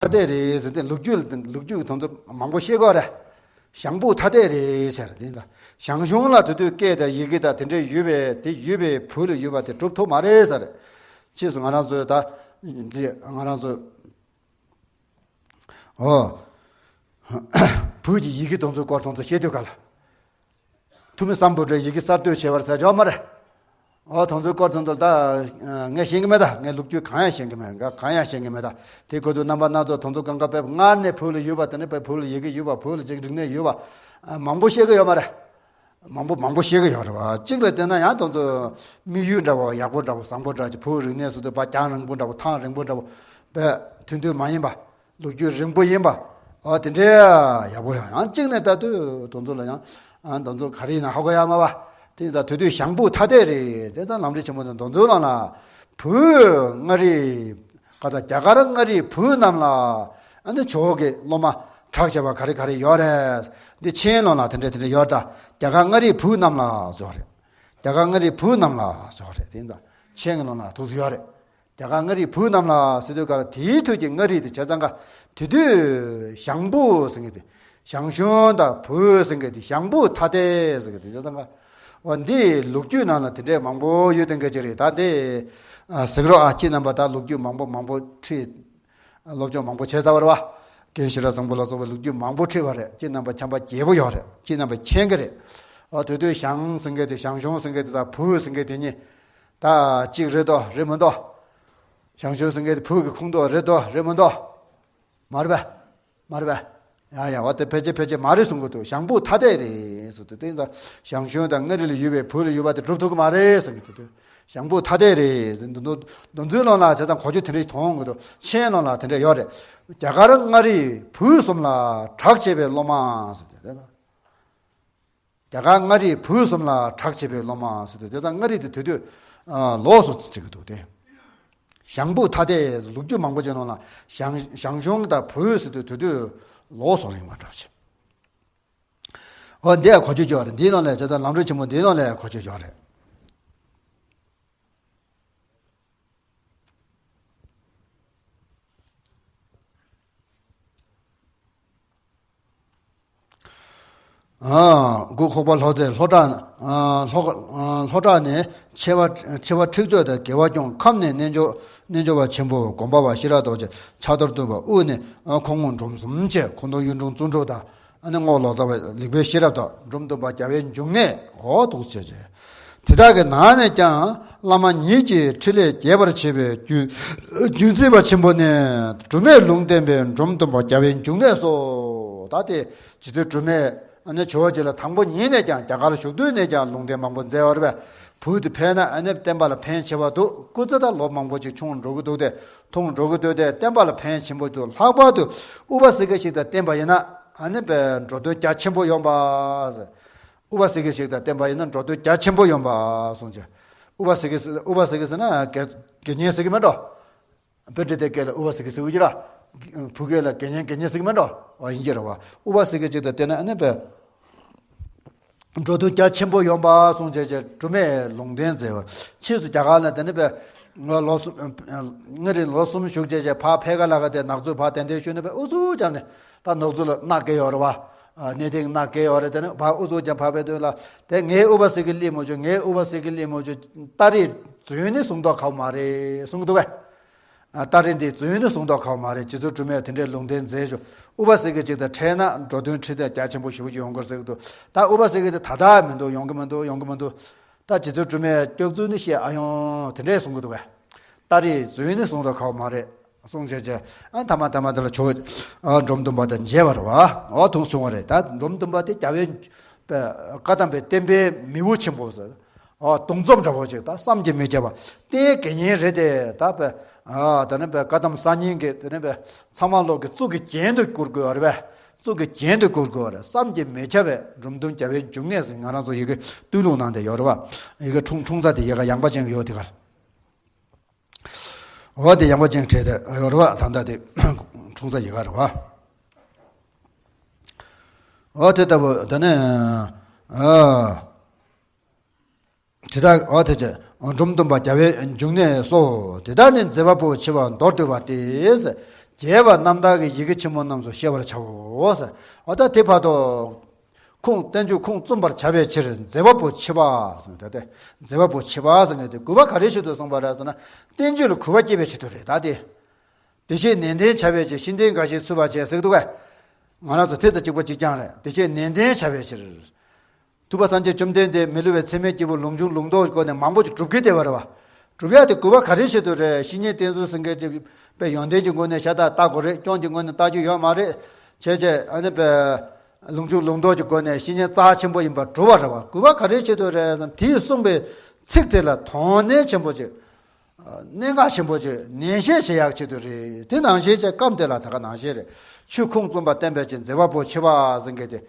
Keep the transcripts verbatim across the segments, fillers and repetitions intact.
ཐ་དད་རེད་ཟེར་ཏེ། ལོ་རྒྱུས་ལོ་རྒྱུས་དེ་ཚོ་མང་པོ་བཤད་ཀྱི་ཡོད་རེད། ཞང་བོད་ཐ་དད་རེད་ཟེར་དེ་འདྲ། ཞང་ཞུང་ལ་དེ་དུས་སྐད་དང་ཡི་གེ་དང་དེ་འདྲའི་ཡོད་པའི་དེ་ཡོད་པའི་བོད་ལ་ཡོད་པ་དེ་གྲུབ་ཐུབ་མ་རེད་ཟེར། ཕྱིས་སུ་ང་རང་ཚོས་ད་འདི་ང་རང་ཚོ་ཨོ། བོད་ཀྱི་ཡི་གེ་དེ་ཚོའི་སྐོར་དེ་ཚོ་བཤད་དུས་ག་ལ། ཐུ་མི་སམ་བྷོ་ཊའི་ཡི་གེ་གསར་གཏོད་བྱས་པ་རེད་ཟེར་ཡོད་མ་རེད། ཨོ། དེ་ཚོའི་སྐོར་དེ་ཚོ་ད་ངས་ཤེས་ཀྱི་མེད་ད། ངས་ལོ་རྒྱུས་གང་ཡང་ཤེས་ཀྱི་མེད། ང་གང་ཡང་ཤེས་ཀྱི་མེད་ད། དེ་ཁོ་ཚོ་རྣམ་པ་སྣ་ཚོགས་དེ་ཚོ་གང་ག་དཔེ་སྔར་ནས་བོད་ལ་ཡོད་པ། དེ་ནས་དཔེ་བོད་ལ་ཡི་གེ་ཡོད་པ། བོད་ལ་ཅིག་རིག་གནས་ཡོད་པ། ཨ། མང་པོ་བཤད་ཀྱི་ཡོད་མ་རེད། མང་པོ་མང་པོ་བཤད་ཀྱི་ཡོད་རེད་བ། གཅིག་ལ་བལྟས་ན་ཡང་དེ་ཚོ་དམིགས་ཡུལ་འདྲ་བོ། ཡག་པོ་འདྲ་བོ། བཟང་པོ་འདྲ་ཅིག་བོད་རིག་གནས་སུ་དུ་བ་རྒྱང་རིང་པོ་འདྲ་བོ། ཐང་རིང་པོ་འདྲ་བོ། དཔེ་མཐུན་མཐུན་མ་ཡིན་པ། ལོ་རྒྱུས་རིང་པོ་ཡིན་པ། ཨོ། དེ་འདྲའི་ཡག་པོ་རེད། ཡང་གཅིག་ནས་ལྟ་དུས་དེ་ཚོ་ལ་ཡང་། ཨ། དེ་ཚོ་ག་རེ་ཡིན་ན་ཧ་གོ་ཡ་མ་བ། དེ་ཡིན་ཙང་དེ་དུས་ཞང་བོད་ཐ་དད་རེད། དེ་ལྟར་ལམ་རིམ་ཆེན་མོ་དང་དེ་ཚོའི་ནང་ལ་བོད་མངའ་རིས། ག་ད་རྒྱ་གར་མངའ་རིས་བོད་རྣམས་ལ། ཨ་ནི་ཇོ་བོ་གི་སློབ་མ་གྲགས་ཆེ་བ་ག་རེ་ག་རེ་ཡོད་རེད། འདི་མཆན་ནང་ལ་དེ་འདྲ་དེ་འདྲ་ཡོད་ད། རྒྱ་གར་མངའ་རིས་བོད་རྣམས་ལ་ཟེར་བ་རེད། རྒྱ་གར་མངའ་རིས་བོད་རྣམས་ལ་ཟེར་བ་རེད། དེ་ཡིན་ཙང་མཆན་གྱི་ནང་ལ་ཐུགས་སུ་ཡོད་རེད། རྒྱ་གར་མངའ་རིས་བོད་རྣམས་ལ་ཟེར་དུས་ག་ལ། དེའི་དུས་ཀྱི་མངའ་རིས་དེ་བྱས་ཙང་ག། དེ་དུས་ཞང་བོད་ཟེར་མཁན་དེ། ཞང་ཞུང་དང་བོད་ཟེར་མཁན་དེ། ཞང་བོད་ཐ་དད་ཟེར་མཁན་དེ་བྱས་ཙང་ག། འོ། འདི་ལོ་རྒྱུས་ནང་ལ་དེ་འདྲས་མང་པོ་ཡོད་དེ་འགའ་ཅིག་རེད། ད་དེ་གཟིགས་རོགས་ཨ། ཁྱེད་རྣམ་པ་ད་ལོ་རྒྱུས་མང་པོ་མང་པོ་ཁྲིད། སློབ་སྦྱོང་མང་པོ་བྱས་ཚར་བ་རེད་བ། རྒན་ཤེས་རབ་བཟང་པོ་ལ་སོགས་པའི་ལོ་རྒྱུས་མང་པོ་ཁྲིད་པ་རེད། ཁྱེད་རྣམ་པ་ཁྱད་པར་རྒྱས་པོ་ཡོད་རེད། ཁྱེད་རྣམ་པ་མཁྱེན་གི་རེད། འོ། དེ་དུས་ཞང་ཟེར་མཁན་དེ། ཞང་ཞུང་ཟེར་མཁན་དེ་དང་བོད་ཟེར་མཁན་དེ་གཉིས། ད་གཅིག་རེད་དོ། རེད་མི་འདུག། ཞང་ཞུང་ཟེར་མཁན་དེ་བོད་ཀྱི་ཁོངས་གཏོགས་རེད་དོ། རེད་མི་འདུག། མ་རེད་པས། མ་རེད་པས། ཡ་ཡ། འོ། དེ་ཕལ་ཆེར་ཕལ་ཆེར་མ་རེད་གསུང་གི་འདུག། ཞང་བོད་ཐ་དད་རེད་ཟེར་དུས། དེ་ཡིན་ཙང་ཞང་ཞུང་དང་མངའ་རིས་ལ་ཡོད་པའི་བོད་ལ་ཡོད་པ་དེ་གྲུབ་ཐུབ་ཀྱི་མ་རེད་གསུང་གི་འདུག། ཞང་བོད་ཐ་དད་རེད་ཟེར་འདུག། འདུག། འདུག་ཚུལ་ནང་ལ་བྱས་ཙང་གོ་ཆོད་དེ་འདྲ་མཐོང་གི་འདུག། མཆན་ནང་ལ་དེ་འདྲ་ཡོད་རེད། རྒྱ་གར་མངའ་རིས་བོད་གསུམ་ལ་གྲགས་ཆེ་བའི་སློབ་མ་ཟེར་ཏེ། རྒྱ་གར་མངའ་རིས་བོད་གསུམ་ལ་གྲགས་ཆེ་བའི་སློབ་མ་ཟེར་དུས། དེ་ལྟར་མངའ་རིས་དེ་དེ་དུས་ལོགས་སུ་བརྩི་གི་འདུག་སྟེ། ཞང་བོད་ཐ་དད་ལོ་རྒྱུས་མང་པོ་ཅིག་ནང་ལ་ཞང་ཞང་ཞུང་དང་བོད་ཟེར་དུས་དེ་དུས་ལོགས་སུ་རིང་བ་འདྲ་ཅིག། འོ། འདི་ཡང་གོ་ཆོད་ཡོད་རེད། འདིའི་ནང་ལ་བྱས་ཙང་ལམ་རིམ་ཆེན་མོ་འདིའི་ནང་ལ་ཡང་གོ་ཆོད་ཡོད་རེད། ཨ། དགུ། ཁོག་པ་ལྷོ་རྩེ་ལྷོ་བྲག། ཨ། ལྷོ། ཨ། ལྷོ་བྲག་ནས་ཆེ་བ། ཆེ་བ་ཁྲེགས་ཆོད་དང་རྒྱལ་བ་སྐྱོང་། ཁམས་ནས་རྣལ་འབྱོར། རྣལ་འབྱོར་པ་ཆེན་པོ་སྒོམ་པ་བ་ཤེས་རབ་རྡོ་རྗེ། ཕྱག་རྡོར་སྟོན་པ། དབུས་ནས། ཨ། ཁོ་རང་འབྲོམ་གསུམ་བཅས། ཁོ་ཐོག་གཡུང་དྲུང་བཙུན་གྲོགས་དང་། ཨ་ནི་རྔོག་ལོ་ཙཱ་བ་ལེགས་པའི་ཤེས་རབ་དང་། འབྲོམ་སྟོན་པ་རྒྱལ་བའི་འབྱུང་གནས། འོ། འདུག་སེ་བྱས། དེ་དག་གི་ནང་ནས་ཀྱང་བླ་མ་ཉིད་ཀྱི་ཕྲིན་ལས་རྒྱས་པར་བྱེད་པའི་རྒྱུ། རྒྱུད་འཛིན་པ་ཆེན་པོ་ནི། སྒྲོལ་མས་ལུང་བསྟན་པའི་འབྲོམ་སྟོན་པ་རྒྱལ་བའི་འབྱུང་གནས་སོ། ད་དེ་རྗེ་བཙུན་སྒྲོལ་མས། ཨ་ནི་ཇོ་བོ་རྗེ་ལ་དང་པོ་ཉིད་ནས་ཀྱང་རྒྱ་གར་ལ་བཞུགས་དུས་ནས་ཀྱང་ལུང་བསྟན་མང་པོ་མཛད་ཡོད་རེད་པས། བོད་དུ་ཕེབས་ན་ཨ་ནི་བསྟན་པ་ལ་ཕན་ཆེ་བ་འདུག། སྐུ་ཚེ་ད་ལོ་མང་པོ་ཅིག་ཆུང་འགྲོ་གི་འདུག་སྟེ། ཐུང་འགྲོ་གི་འདུག་སྟེ། བསྟན་པ་ལ་ཕན་ཆེན་པོ་འདུག། ལྷག་པར་དུ་ཨུ་པ་སི་ཀ་ཞིག་དང་བསྟེན་པ་ཡིན་ན། ཨ་ནི་དཔེ་འགྲོ་དོན་རྒྱ་ཆེན་པོ་ཡོང་བ། ཨུ་པ་སི་ཀ་ཞིག་དང་བསྟེན་པ་ཡིན་ན་འགྲོ་དོན་རྒྱ་ཆེན་པོ་ཡོང་བ་གསུངས་བྱས། ཨུ་པ་སི་ཀ་ཟེར། ཨུ་པ་སི་ཀ་ཟེར་ན་དགེ། དགེ་བསྙེན་ཟེར་གི་མེད་འགྲོ། པཎྜི་ཏའི་སྐད་ལ་ཨུ་པ་སི་ཀ་ཟེར་གི་ཡོད་ཀྱི་ར། བོད་སྐད་ལ་དགེ་བསྙེན། དགེ་བསྙེན་ཟེར་གི་མེད་འགྲོ། འོ། ཡིན་གྱི་རེད་བ། ཨུ་པ་སི་ཀ་ཅིག་དང་བསྟེན་ན་ཨ་ནི་དཔེ་འགྲོ་དོན་རྒྱ་ཆེན་པོ་ཡོང་བ་གསུངས་བྱས་བྱས། སྒྲོལ་མས་ལུང་བསྟན་མཛད་པ། ཕྱིས་སུ་རྒྱ་གར་ལ་དེ་ནི་དཔེ་ལོ་གསུམ། མངའ་རིས་ལོ་གསུམ་བཞུགས་བྱས་བྱས། ཕར་ཕལ་སྐད་ལ་ག་དེ་ནག་ཚོས་ཕར་གདན་འདྲེན་ཞུས་ནས་དཔེ་ཨུ་ཚུགས་བརྒྱབ་ནས། ད་ནག་ཚོ་ལ་མནའ་བསྐྱལ་ཡོད་རེད་བ། ཨ། གནས་བརྟན་མནའ་བསྐྱལ་ཡོད་རེད། དེ་ནས་ཕར་ཨུ་ཚུགས་ཀྱང་ཕར་ཕེབས་དུས་ལ། དེ་ངའི་ཨུ་པ་སི་ཀ་སླེབས་མ་བྱུང་། ངའི་ཨུ་པ་སི་ཀ་སླེབས་མ་བྱུང་། ཏཱ་རེ་རྫུན་ནི་གསུང་མདོག་ཁ་པོ་མ་རེད་གསུང་གི་འདུག་གས། ཨ། ཏཱ་རེ་འདི་རྫུན་ནི་གསུང་མདོག་ཁ་པོ་མ་རེད། རྗེ་བཙུན་སྒྲོལ་མས་དེ་འདྲའི་ལུང་བསྟན་མཛད་བྱུང་། ཨུ་པ་སི་ཀ་ཅིག་དང་འཕྲད་ན་འགྲོ་དོན་འཕྲིན་ལས་རྒྱ་ཆེན་པོ་ཞེ་པོ་ཅིག་ཡོང་གི་རེད་ཟེར་གི་འདུག། ད་ཨུ་པ་སི་ཀ་དེ་ད་ལྟ་མི་འདུག། ཡོང་གི་མི་འདུག། ཡོང་གི་མི་འདུག། ད་རྗེ་བཙུན་སྒྲོལ་མས་སྐྱག་རྫུན་ནི་བཤད་ཨ་ཡོང་དེ་འདྲས་གསུང་གི་འདུག་གས། ཏཱ་རེ་རྫུན་ནི་གསུང་མདོག་ཁ་པོ་མ་རེད། གསུངས་བྱས་བྱས། ཨ། མཐའ་མ་མཐའ་མ་དེ་ལ་ཇོ། ཨ། འབྲོམ་སྟོན་པ་དང་མཇལ་བ་རེད་བ། འོ། འདུག་སེ་བྱུང་བ་རེད། ད་འབྲོམ་སྟོན་པ་དེ་རྒྱལ་བའི་བཀའ་གདམས་པའི་བསྟན་པའི་མེས་པོ་ཆེན་པོ་ཟེར། འོ། གདུང་འཛོམས་འདྲ་བོ་ཅིག། ད་བསམ་གྱིས་མི་ཁྱབ་པ། དེ་དགེ་བསྙེན་རེད་དེ། ད་དཔེ། ཨ། ད་ནི་དཔེ་བཀའ་གདམས་གསར་རྙིང་གི། དེ་ནི་དཔེ་ཚང་མ་ལོག་གི་གཙུག་གི་རྒྱན་དུ་བཀུར་དགོས་པ་རེད་པས། གཙུག་གི་རྒྱན་དུ་བཀུར་དགོས་པ་རེད། བསམ་གྱིས་མི་ཁྱབ་པའི་འབྲོམ་སྟོན་རྒྱལ་བའི་འབྱུང་གནས་ཟེར། ང་རང་ཚོ་ཡི་གེ་སྟོད་ལུང་ནང་དེ་ཡོད་རེད་བ། ཡི་གེ་འཁྲུངས་འཁྲུངས་ས་དེ་ཡལ་ག་ཡངས་པ་ཅན་ཡོད་དེ་ག་ལ། འོ། དེ་ཡངས་པ་ཅན་བྲིས་ཏེ་ཡོད་རེད་བ། ད་ལྟ་དེ་འཁྲུངས་ས་ཡལ་ག་རེད་བ། འོ། དེ་ལྟ་བུ་དེ་ནས། ཨ། དེ་དག། འོ། དེ་བྱས། འབྲོམ་སྟོན་པ་རྒྱལ་བའི་འབྱུང་གནས་སོ། དེ་དག་ནི་མཛད་པ་པོ་ཆེ་བ་མདོར་བསྡུས་པ་སྟེ། རྒྱས་པ་རྣམ་དག་གི་ཡི་གེ་ཆེན་མོ་རྣམས་སུ་ཤེས་པར་བྱའོ་ཟེར། འོ་ད་དེ་བར་དུ། ཁུངས་བསྟན་བཅོས་ཁུངས་བཙུན་པར་བྱ་བའི་ཕྱིར་མཛད་པ་པོ་ཆེ་བ་ཟེར་ཏེ། མཛད་པ་པོ་ཆེ་བ་ཟེར་མཁན་དེ་གུས་པ་ག་རེའི་ཆེད་དུ་གསུངས་པ་རེད་ཟེར་ན། བསྟན་བཅོས་ལ་གུས་པ་སྐྱེ་བའི་ཆེད་དུ་རེད་ད་དེ། དེ་བཞིན་ནན་ཏན་བྱ་བའི་ཕྱིར་ཤེས་ལྡན་དགའ་བཞིན་ཚུད་པར་བྱ་ཟེར་འདུག་གས། ང་རང་ཚོ་དེ་དང་གཅིག་པ་གཅིག་རྐྱང་རེད། དེ་བཞིན་ནན་ཏན་བྱ་བའི་ཕྱིར། ཐུབ་པ་སངས་རྒྱས་བཅོམ་ལྡན་འདས་མི་སླུ་བའི་ཚད་མའི་སྐྱེས་བུ་ལུགས་འབྱུང་ལུགས་ལྡོག་གི་སྒོ་ནས་མང་པོ་ཅིག་སྒྲུབ་ཀྱི་བསྡད་པ་རེད་བ། སྒྲུབ་ཡ་དེ་གུས་པ་ག་རེའི་ཆེད་དུ་རེད། བཤེས་གཉེན་བསྟེན་ཚུལ་ཟེར་མཁན་ཅིག་དཔེ་ཡོན་ཏན་གྱི་སྒོ་ནས་ཤ་སྟག་ལྟ་དགོས་རེད། སྐྱོན་གྱི་ངོས་ནས་ལྟ་རྒྱུ་ཡོད་མ་རེད། བྱས་བྱས་ཨ་ནི་དཔེ། ལུགས་འབྱུང་ལུགས་ལྡོག་གི་སྒོ་ནས་བཤེས་གཉེན་རྩ་ཆེན་པོ་ཡིན་པར་གྲུབ་པ་རེད་བ། གུས་པ་ག་རེའི་ཆེད་དུ་རེད་ཟེར་ན། དེས་གསུངས་པའི་ཚིག་དེ་ལ་དོ་ནན་ཆེན་པོ་ཅིག་གནད་འགག་ཆེན་པོ་ཅིག་ནན་བཤད་བྱེད་ཡག་ཆེད་དུ་རེད། དེ་ནང་བཞིན་བྱས་སྐབས་དེ་ལ་ད་ག་ནང་བཞིན་རེད། ཆོས་ཁུངས་བཙུན་པ་བསྟན་པའི་ཕྱིར་མཛད་པ་པོ་ཆེ་བ་ཟེར་མཁན་དེ།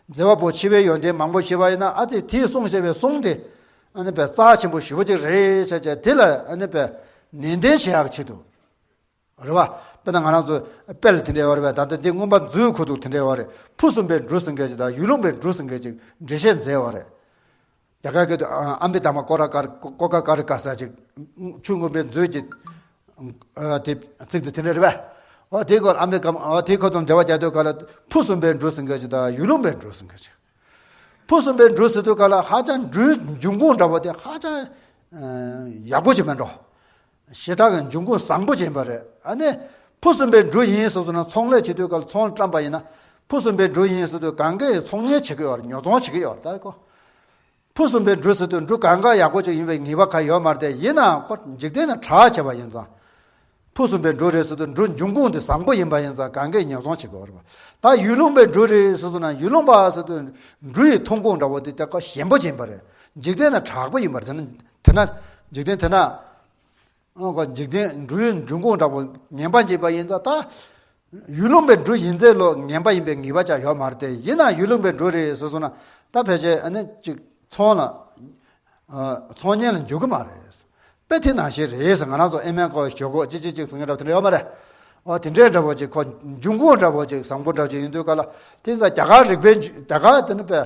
མཛད་པ་པོ་ཆེ་བའི་ཡོན་ཏན་མང་པོ་ཞེས་པ་ཡིན་ན། ཨ་དེ་དེས་གསུངས་བཞག་པའི་གསུང་དེ་ཨ་ནི་དཔེ་རྩ་ཆེན་པོ་ཞེ་པོ་ཅིག་རེད་བྱས་བྱས། དེ་ལ་ཨ་ནི་དཔེ་ནན་ཏན་བྱེད་ཡག་ཆེད་དུ་རེད་བ། དཔེར་ན་ང་རང་ཚོ་དཔེ་ལ་དེ་འདྲ་ཡོད་རེད་པས། ད་ལྟ་འདི་མངོན་པ་མཛོད་ཁུ་ཐུག་དེ་འདྲ་ཡོད་རེད། ཕུན་སུམ་པའི་འབྲུ་ཟེར་མཁན་ཅིག་དང་ཡུལ་ལུང་པའི་འབྲུ་ཟེར་མཁན་ཅིག་འགྲེལ་བཤད་མཛད་ཡོད་རེད། རྒྱ་གར་སྐད་དུ་ཨ་ཨམ་བི་དྷརྨ་ཀོ་ར་ཀར་ཀོ་ཀ་ཀ་རི་ཀ་ཟེར་ཅིག་ཆོས་མངོན་པའི་མཛོད་ཀྱི་ཨ་དེ་ཚིག་དེ་དེ་འདྲ་རེད་པས། འོ་དེའི་སྐོར་ཨམ་བི་ཀམ་འོ་དེའི་ཁོ་དང་འབྲེལ་བ་རྒྱག་དུས་ག་ལ་ཕུན་སུམ་པའི་འབྲུ་ཟེར་མཁན་ཅིག་དང་ཡུལ་ལུང་པའི་འབྲུ་ཟེར་མཁན་ཅིག་ཕུན་སུམ་པའི་འབྲུ་ཟེར་དུས་ག་ལ་ཧ་ཅང་འབྲུའི་འབྱུང་ཁུངས་འདྲ་པོ་དེ་ཧ་ཅང་ཡག་པོ་ཞིག་མེད་འགྲོ། ཞེ་དྲག་གི་འབྱུང་ཁུངས་བཟང་པོ་ཅིག་ཡིན་པ་རེད། ཨ་ནི་ཕུན་སུམ་པའི་འབྲུ་ཡིན་ཟེར་སོང་ན། ཚོང་ལས་བྱེད་དུས་ག་ལ་ཚོང་བཀྲམ་པ་ཡིན་ན། ཕུན་སུམ་པའི་འབྲུ་ཡིན་ཟེར་དུས་གང་གས་ཚོང་གཉེར་བྱེད་ཀྱི་ཡོད་རེད། ཉོ་ཚོང་བྱེད་ཀྱི་ཡོད་རེད། ད་ཁོ། ཕུན་སུམ་པའི་འབྲུ་ཟེར་དུས་འབྲུ་གང་ག་ཡག་པོ་ཅིག་ཡིན་པའི་ངེས་པ་ག་ཡོད་མ་རེད་དེ། ཡིན་ནའང་ཁོ་འཇིག་རྟེན་ན་གྲགས་ཆེ་བ་ཡིན་ཙང་། ཕུན་སུམ་པའི་འབྲུ་རེད་ཟེར་དུས་འབྲུ་འབྱུང་ཁུངས་དེ་བཟང་པོ་ཡིན་པ་ཡིན་ཙང་གང་གས་ཉོ་ཚོང་བྱེད་དགོས་རེད་པ། ད་ཡུལ་ལུང་པའི་འབྲུ་རེད་ཟེར་དུས་ན། ཡུལ་ལུང་པ་ཟེར་དུས་འབྲུ་ཡི་ཐོན་ཁུངས་འདྲ་པོ་དེ་ད་ཁོ་ཞན་པོ་ཅིག་ཡིན་པ་རེད། འཇིག་རྟེན་ན་དྲག་པོ་ཡིན་པ་རེད། དེ་ན་དེ་ན་འཇིག་རྟེན་དེ་ན། ཨོ་ཁོ་འཇིག་རྟེན་འབྲུ་ཡི་འབྱུང་ཁུངས་འདྲ་པོ་ངན་པ་འབྱིན་པ་ཡིན་ཙང་། ད་ཡུལ་ལུང་པའི་འབྲུ་ཡིན་ཚད་ལོ་ངན་པ་ཡིན་པའི་ངེས་པ་ཅང་ཡོད་མ་རེད་དེ། ཡིན་ནའང་ཡུལ་ལུང་པའི་འབྲུ་རེད་ཟེར་སོང་ན། ད་ཕལ་ཆེར་ཨ་ནི་ཅིག་ཚོང་ལ་ཨ་ཚོང་གཉེར་ལ་འཇུག་གི་མ་རེད། དཔེ་དེ་ནང་བཞིན་རེད་ཟེར། ང་རང་ཚོ་ཨེ་མའི་ཁོ་ཞོག་གོ་ཅི་ཅི་ཅིག་ཟེར་མཁན་འདྲ་པོ་དེ་འདྲ་ཡོད་མ་རེད། ཨོ་དེ་འདྲའི་འདྲ་པོ་ཅིག་ཁོ་འབྱུང་ཁུངས་འདྲ་པོ་ཅིག་བཟང་པོ་འདྲ་པོ་ཅིག་ཡིན་དུས་ག་ལ། དེ་ཚོ་རྒྱ་གར་རིག་པའི་འཇུ་རྒྱ་གར་དེ་ནི་དཔེ་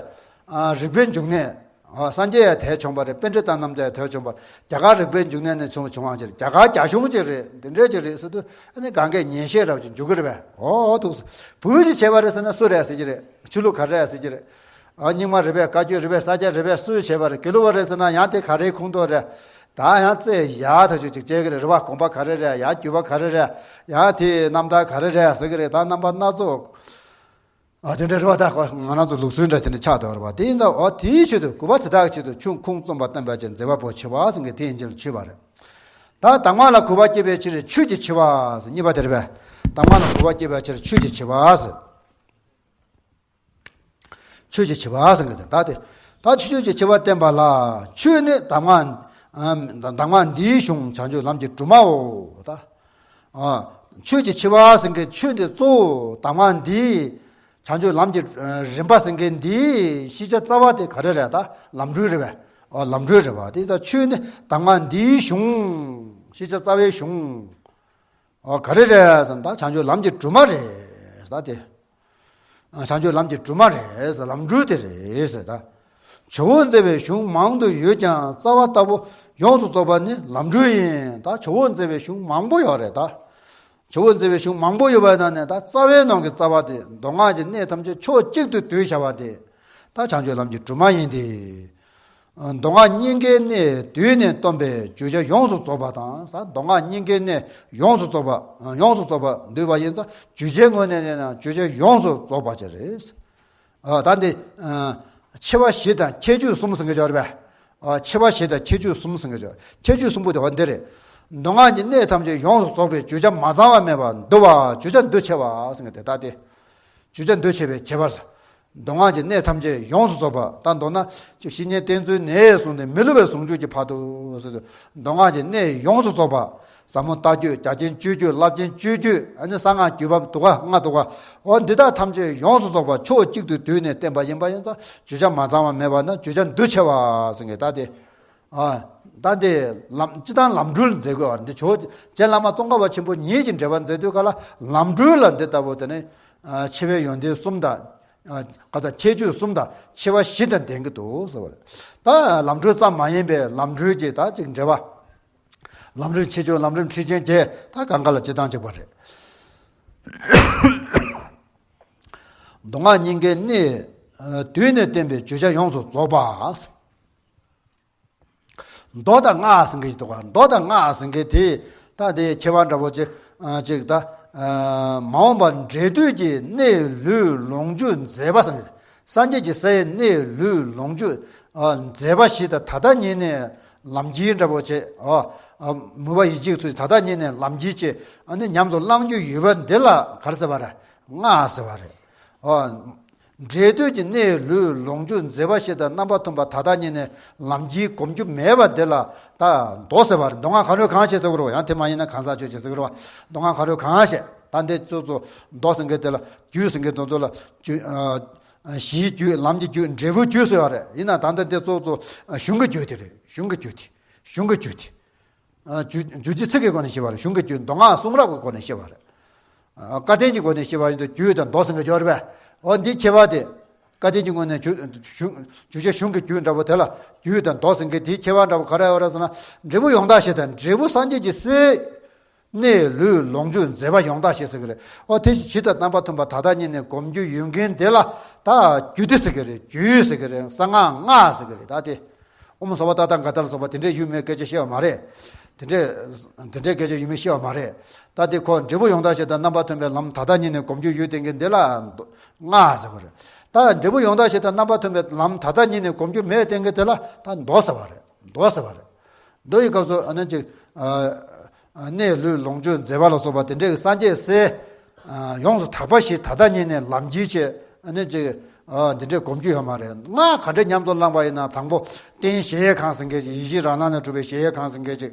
ཨ་རིག་པའི་འབྱུང་གནས། ཨ་སངས་རྒྱས་ཡང་དེར་བྱུང་བ་རེད། པཎྜི་ཏ་རྣམས་ཀྱང་དེར་བྱུང་བ་རེད། རྒྱ་གར་རིག་པའི་འབྱུང་གནས་ནས་བྱུང་བྱུང་བ་ཅིག་རེད། རྒྱ་གར་རྒྱ་གཞུང་ཅིག་རེད། འདི་འདྲའི་ཅིག་རེད་ཟེར་དུས་ཨ་ནི་གང་གས་ཉན་བཤད་རབ་ཅིག་འཇུག་གི་རེད་པས། ཨོ་ཨོ་འདུག་སེ། བོད་ཀྱིས་བྱས་པ་རེད་ཟེར་ན་སུ་རེད་ཟེར་གྱི་རེད། ཆོས་ལུགས་ག་རེ་རེད་ཟེར་གྱི་རེད། ཨ་རྙིང་མ་རེད་པས། བཀའ་བརྒྱུད་རེད་པས། ས་སྐྱ་རེད་པས། སུས་བྱས་པ་རེད། དགེ་ལུགས་པ་རེད་ཟེར་ན་ཡང་དེ་ག་རེའི་ཁུངས་གཏུགས་རེད། ད་ཡང་རྩོད་ཡག་ཐག་ཆོད་ཅིག་བྱེད་ཀྱི་རེད། རེད་པ། དགོངས་པ་ག་རེ་རེད། ཡང་བརྒྱུད་པ་ག་རེ་རེད། ཡང་དེའི་རྣམ་ཐར་ག་རེ་རེད་ཟེར་གྱི་རེད། ད་རྣམ་པ་སྣ་ཚོགས། ཨ་དེ་འདྲ་རེད་པ། ད་ཁོ་ང་རང་ཚོ་ལུགས་སྲོལ་འདྲ་དེ་འདྲ་ཆགས་བསྡད་པ་རེད་པ། དེ་ཡིན་ཙང་ཨོ་དེའི་ཆེད་དུ་གུས་པ་དེ་དག་གི་ཆེད་དུ་ཆོས་ཁུངས་བཙུན་པ་བསྟན་པའི་ཕྱིར་མཛད་པ་པོ་ཆེ་བ་ཟེར་མཁན་དེ་ཡིན་ཕྱིར་ཆོས་པ་རེད། ད་གདམས་ངག་ལ་གུས་པ་སྐྱེ་བའི་ཕྱིར་ཆོས་ཀྱི་ཆེ་བ་ཟེར་གཉིས་པ་དེ་རེད་པས། གདམས་ངག་ལ་གུས་པ་སྐྱེ་བའི་ཕྱིར་ཆོས་ཀྱི་ཆེ་བ་ཟེར། ཆོས་ཀྱི་ཆེ་བ་ཟེར་མཁན་དེ་ད་དེ། ད་ཆོས་ཀྱི་ཆེ་བ་བསྟན་པ་ལ། ཆོས་ནི་གདམས་ངག་གདམས་ངག་འདིའི་གཞུང་བྱང་ཆུབ་ལམ་གྱི་སྒྲོན་མའོ། ད་ཆོས་ཀྱི་ཆེ་བ་ཟེར་མཁན་ཆོས་འདི་གཙོ་བོ་གདམས་ངག་འདིའི་བྱང་ཆུབ་ལམ་གྱི་རིམ་པ་ཟེར་མཁན་འདིའི་ཤེས་བྱ་རྩ་བ་དེ་ག་རེ་རེད། ད་ལམ་འགྲོ་རེད་པས། ཨོ་ལམ་འགྲོ་རེད་པ། དེ་ད་ཆོས་ནི་གདམས་ངག་འདིའི་གཞུང་། ཤེས་བྱ་རྩ་བའི་གཞུང་། ཨོ་ག་རེ་རེད་ཟེར་ན་ད་བྱང་ཆུབ་ལམ་གྱི་སྒྲོན་མ་རེད་ཟེར་ད་དེ། བྱང་ཆུབ་ལམ་གྱི་སྒྲོན་མ་རེད་ཟེར། ལམ་འགྲོ་དེ་རེད་ཟེར་ད། ཇོ་བོ་མཛད་པའི་གཞུང་མང་དུ་ཡོད་ཀྱང་རྩ་བ་ལྟ་བུ་ཡོངས་སུ་རྫོགས་པ་ནི་ལམ་འགྲོ་ཡིན། ད་ཇོ་བོ་མཛད་པའི་གཞུང་མང་པོ་ཡོད་རེད་ད། ཇོ་བོ་མཛད་པའི་གཞུང་མང་པོ་ཡོད་པའི་ནང་ནས་ད་རྩ་བའི་ནང་གི་རྩ་བ་དེ། མདོ་སྔགས་ཀྱི་གནད་ཐམས་ཅད་ཕྱོགས་གཅིག་ཏུ་བསྡུས་བྱ་བ་དེ། ད་བྱང་ཆུབ་ལམ་གྱི་སྒྲོན་མ་ཡིན་ཏེ། མདོ་སྔགས་གཉིས་ཀའི་གནད་བསྡུས་ནས་སྟོན་པའི་བརྗོད་བྱ་ཡོངས་སུ་རྫོགས་པ་དང་། ད་མདོ་སྔགས་གཉིས་ཀའི་གནད་ཡོངས་སུ་རྫོགས་པ། ཡོངས་སུ་རྫོགས་པ་འདུས་པ་ཡིན་ཙང་བརྗོད་བྱའི་ངོས་ནས་ནས་ན་བརྗོད་བྱ་ཡོངས་སུ་རྫོགས་པ་ཅིག་རེད། ཨ་ད་འདི་ཨ་ཕྱེ་བ་བཞི་དང་ཁྱད་ཆོས་གསུམ་ཟེར་མཁན་ཅིག་ཡོད་རེད་པས། ཨ་ཕྱེ་བ་བཞི་དང་ཁྱད་ཆོས་གསུམ་ཟེར་མཁན་ཅིག་ཡོད། ཁྱད་ཆོས་གསུམ་པོ་དེ་བ་འདི་རེད། མདོ་སྔགས་ཀྱི་གནད་ཐམས་ཅད་ཡོངས་སུ་རྫོགས་པའི་བརྗོད་བྱ་མ་ཚང་བ་མེད་པར་འདུ་བ། བརྗོད་བྱ་འདུ་ཆེ་བ་ཟེར་མཁན་དེ་ད་དེ། བརྗོད་བྱ་འདུ་ཆེ་བའི་ཁྱད་པར། མདོ་སྔགས་ཀྱི་གནད་ཐམས་ཅད་ཡོངས་སུ་རྫོགས་པ། ད་མདོར་ན་ཅིག་བཤེས་གཉེན་བསྟེན་ཚུལ་ནས་བཟུང་སྟེ་མི་སླུ་བའི་ཟུང་འཇུག་གི་བར་དུ་ཟེར་དུས། མདོ་སྔགས་ཀྱི་གནད་ཡོངས་སུ་རྫོགས་པ། ཟབ་མོ་ལྟ་སྤྱོད། རྒྱ་ཆེན་སྤྱོད་སྤྱོད། རླབས་ཆེན་སྤྱོད་སྤྱོད། ཨ་ནི་གསང་སྔགས་བརྒྱུད་པ་འདུག་ག་ལྔ་འདུག་ག་འོ་འདི་དག་ཐམས་ཅད་ཡོངས་སུ་རྫོགས་པ་ཕྱོགས་གཅིག་ཏུ་བསྡུས་ནས་བསྟན་པ་ཡིན་པ་ཡིན་ཙང་བརྗོད་བྱ་མ་ཚང་བ་མེད་པ་ན་བརྗོད་བྱ་འདུ་ཆེ་བ་ཟེར་མཁན་ད་དེ། ཨ་ད་དེ་ལམ་སྤྱི་དང་ལམ་འགྲོ་ལ་མཛད་དགོས་པ་འདི་ཇོ་བོ་རྗེ་བླ་མ་ཙོང་ཁ་པ་ཆེན་པོ་ཉིད་ཀྱི་འགྲེལ་པ་མཛད་དུས་ག་ལ་ལམ་འགྲོ་ལ་འདི་ལྟ་བུ་དེ་ནི་ཨ་ཆེ་བའི་ཡོན་ཏན་གསུམ་དང་། ཨ་ག་ཚ་ཁྱད་ཆོས་གསུམ་དང་ཆེ་བ་བཞི་དང་ལྡན་གྱི་འདུག་ཟེར་བ་རེད། ད་ལམ་འགྲོ་ཙམ་མ་ཡིན་པའི་ལམ་འགྲོའི་གྱི་ད་ཅིག་འགྲེལ་པ། ལམ་རིམ་ཆེ་ཆུང་ལམ་རིམ་ཁྲིད་ཆེན་བརྒྱད་ད་གང་ག་ལ་སྤྱི་དང་གཅིག་པ་རེད། མདོ་སྔགས་སྙིང་གའི་གནད་བསྡུས་ནས་བསྟན་པའི་བརྗོད་བྱ་ཡོངས་སུ་རྫོགས་པ། མདོ་དང་སྔགས་ཟེར་མཁན་ཞིག་འདུག་ག་མདོ་དང་སྔགས་ཟེར་མཁན་དེ་ད་དེ་ཁྱད་པར་འདྲ་པོ་ཅིག་ཅིག་ད་མ་འོངས་པ་འབྲས་དུས་ཀྱི་གནས་ལུས་ལོངས་སྤྱོད་མཛད་པ་ཟེར་མཁན། སངས་རྒྱས་ཀྱི་སའི་གནས་ལུས་ལོངས་སྤྱོད་མཛད་པ་ཞིག་དང་ད་ལྟ་ཉིད་ནས་ལམ་ཁྱེར་འདྲ་པོ་བྱས། མོས་པ་ཡིད་ཆེས་ཚུལ་ད་ལྟ་ཉིད་ནས་ལམ་ཁྱེར་བྱས་ཨ་ནི་ཉམས་སུ་བླང་རྒྱུ་ཡོད་པ་འདི་ལ་ག་རེ་ཟེར་བ་རེད། སྔགས་ཟེར་བ་རེད། འབྲས་དུས་ཀྱི་གནས་ལུས་ལོངས་སྤྱོད་མཛད་པ་ཞིག་དང་རྣམ་པ་མཐུན་པ་ད་ལྟ་ཉིད་ནས་ལམ་ཁྱེར་སྒོམ་རྒྱུ་མེད་པ་འདི་ལ་ད་མདོ་ཟེར་བ་རེད། མདོ་སྔགས་གང་རུང་གང་ཞིག་ཟེར་དགོས་རེད་བ། ཡང་དེ་མ་ཡིན་ན་གང་ཟག་ཆོས་ཅན་ཟེར་དགོས་རེད་བ། མདོ་སྔགས་གང་རུང་གང་ཞིག་ད་འདི་གཙོ་གཙོ་མདོ་ཟེར་མཁན་དེ་ལ་རྒྱུད་ཟེར་མཁན་དེ་ཚོ་ལ་རྒྱུད། གཞིའི་རྒྱུད། ལམ་གྱི་རྒྱུད། འབྲས་བུའི་རྒྱུད་ཟེར་བ་རེད། ཡིན་ན་ད་ལྟ་འདི་གཙོ་གཙོ་གཞུང་གི་རྒྱུད་དེ་རེད། གཞུང་གི་རྒྱུད་དེ། གཞུང་གི་རྒྱུད་དེ། རྒྱུད་རྒྱུད་ཀྱི་ཚིག་གི་སྒོ་ནས་བཤད་པ་རེད། གཞུང་གི་རྒྱུད། མདོ་སྔགས་གསུང་རབ་ཀྱི་སྒོ་ནས་བཤད་པ་རེད། བཀའ་བསྟན་གྱི་སྒོ་ནས་བཤད་པ་ཡིན་དུས་རྒྱུད་དང་མདོ་ཟེར་མཁན་ཡོད་རེད་པས། འོ་འདིའི་ཁྱད་པར་དེ། བཀའ་བསྟན་གྱི་ངོས་ནས་རྒྱུ་གཞུང་རྒྱུ་ཆ་གཞུང་གི་རྒྱུད་འདྲ་པོ་དེ་ལ་རྒྱུད་དང་མདོ་ཟེར་མཁན་དེའི་ཁྱད་པར་འདྲ་པོ་ག་རེ་ཡོད་རེད་ཟེར་ན། འབྲས་བུ་ཡང་དག་བཞི་དང་འབྲས་བུ་སངས་རྒྱས་ཀྱི་སའི་གནས་ལུས་ལོངས་སྤྱོད་མཛད་པ་ཡང་དག་བཞི་ཟེར་གྱི་རེད། འོ་དེ་ཇི་ལྟར་རྣམ་པ་མཐུན་པ་ད་ལྟ་ཉིད་ནས་སྒོམ་རྒྱུ་ཡོད་མཁན་དེ་ལ་ད་རྒྱུད་སྡེ་ཟེར་གྱི་རེད། རྒྱུད་ཟེར་གྱི་རེད། གསང་སྔགས་སྔགས་ཟེར་གྱི་རེད། ད་དེ་ཨོཾ་སརྦ་ཏ་ཐཱ་ག་ཏ་ལ་སོགས་པ་དེ་འདྲའི་ཡོད་མེད་སྐད་ཆ་བཤད་པ་མ་རེད། དེ་འདྲའི་དེ་འདྲའི་སྐད་ཆ་ཡོད་མེད་བཤད་པ་མ་རེད། ད་དེ་ཁོ་འབྲས་བུ་ཡང་དག་བཞི་དང་རྣམ་པ་མཐུན་པའི་ལམ་ད་ལྟ་ཉིད་ནས་སྒོམ་རྒྱུ་ཡོད་བསྟན་མཁན་དེ་ལ་སྔགས་ཟེར་བ་རེད། ད་འབྲས་བུ་ཡང་དག་བཞི་དང་རྣམ་པ་མཐུན་པའི་ལམ་ད་ལྟ་ཉིད་ནས་སྒོམ་རྒྱུ་མེད་བསྟན་མཁན་དེ་ལ་ད་མདོ་ཟེར་བ་རེད། མདོ་ཟེར་བ་རེད། མདོ་ཡི་སྐབས་སུ་ཨ་ནི་ཅིག་གནས་ལུས་ལོངས་སྤྱོད་མཛད་པ་ལ་སོགས་པ་དེ་འདྲའི་སངས་རྒྱས་སའི་ཡོངས་སུ་དག་པ་ཞིག་ད་ལྟ་ཉིད་ནས་ལམ་ཁྱེར་བྱས་ཨ་ནི་ཅིག་འདི་འདྲའི་སྒོམ་རྒྱུ་ཡོད་མ་རེད། སྔགས་ག་འདྲ་ཉམས་སུ་བླངས་པ་ཡིན་ན་དང་པོ་རྟེན་གཞལ་ཡས་ཁང་ཟེར་མཁན་ཅིག་ཡེ་ཤེས་རང་སྣང་ནས་གྲུབ་པའི་གཞལ་ཡས་ཁང་ཟེར་མཁན་ཅིག་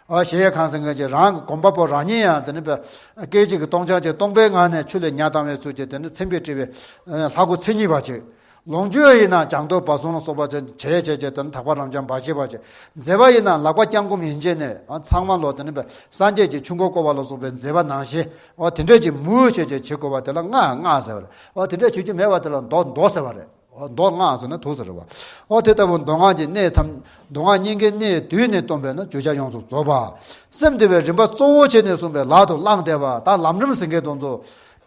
གཞལ་ཡས་ཁང་ཟེར་མཁན་ཅིག་རང་གི་སྒོམ་པ་པོ་རང་ཉིད་ཡང་དེ་ནི་པའི་སྐད་ཅིག་གིས་སྟོང་ཆ་ཅིག་སྟོང་པའི་ངང་ནས་ཆུ་ལས་ཉ་བཏང་བའི་ཚུལ་གྱིས་དེ་ནི་མཚན་དཔེ་བྲིས་པའི་ལྷ་སྐུ་མཚན་ཉིད་པ་ཅིག་ལོངས་སྤྱོད་ཡིན་ན་བྱང་དུ་བ་སོང་ལ་སོགས་པ་བྱས་བྱས་བྱས་བྱས་དེ་ནི་དག་པ་རབ་འབྱམས་འབའ་ཞིག་པ་བྱས། མཛད་པ་ཡིན་ན་ལག་པ་བརྐྱང་བསྐུམ་ཡན་ཆད་ནས་ཚང་མ་ལོ་དེ་ནི་པའི་སངས་རྒྱས་ཀྱི་ཆོས་འཁོར་བསྐོར་བ་ལ་སོགས་པའི་མཛད་པ་ནང་བཞིན་འོ་དེ་འདྲས་ཀྱི་མུ་བྱས་བྱས་བྱེད་དགོས་པ་དེ་ལ་སྔགས་སྔགས་ཟེར་བ་རེད། འོ་དེ་འདྲས་བྱེད་རྒྱུ་མེད་པ་དེ་ལ་མདོ་མདོ་ཟེར་བ་རེད། འོ་མདོ་སྔགས་ཟེར་ན་ཐུགས་ཟེར་བ། འོ་དེ་ལྟ་བུ་མདོ་སྔགས་ཀྱི་གནད་ཐམས་མདོ་སྔགས་སྙིང་གའི་གནད་བསྡུས་ནས་སྟོན་པས་ན་བརྗོད་བྱ་ཡོངས་སུ་རྫོགས་པ། སེམས་འདུལ་བའི་རིམ་པ་གཙོ་བོ་བྱས་ནས་གསུངས་པའི་ལག་ཏུ་བླངས་བསྡད་པ་ད་ལམ་རིམ་ཟེར་མཁན་དེ་ཚོ་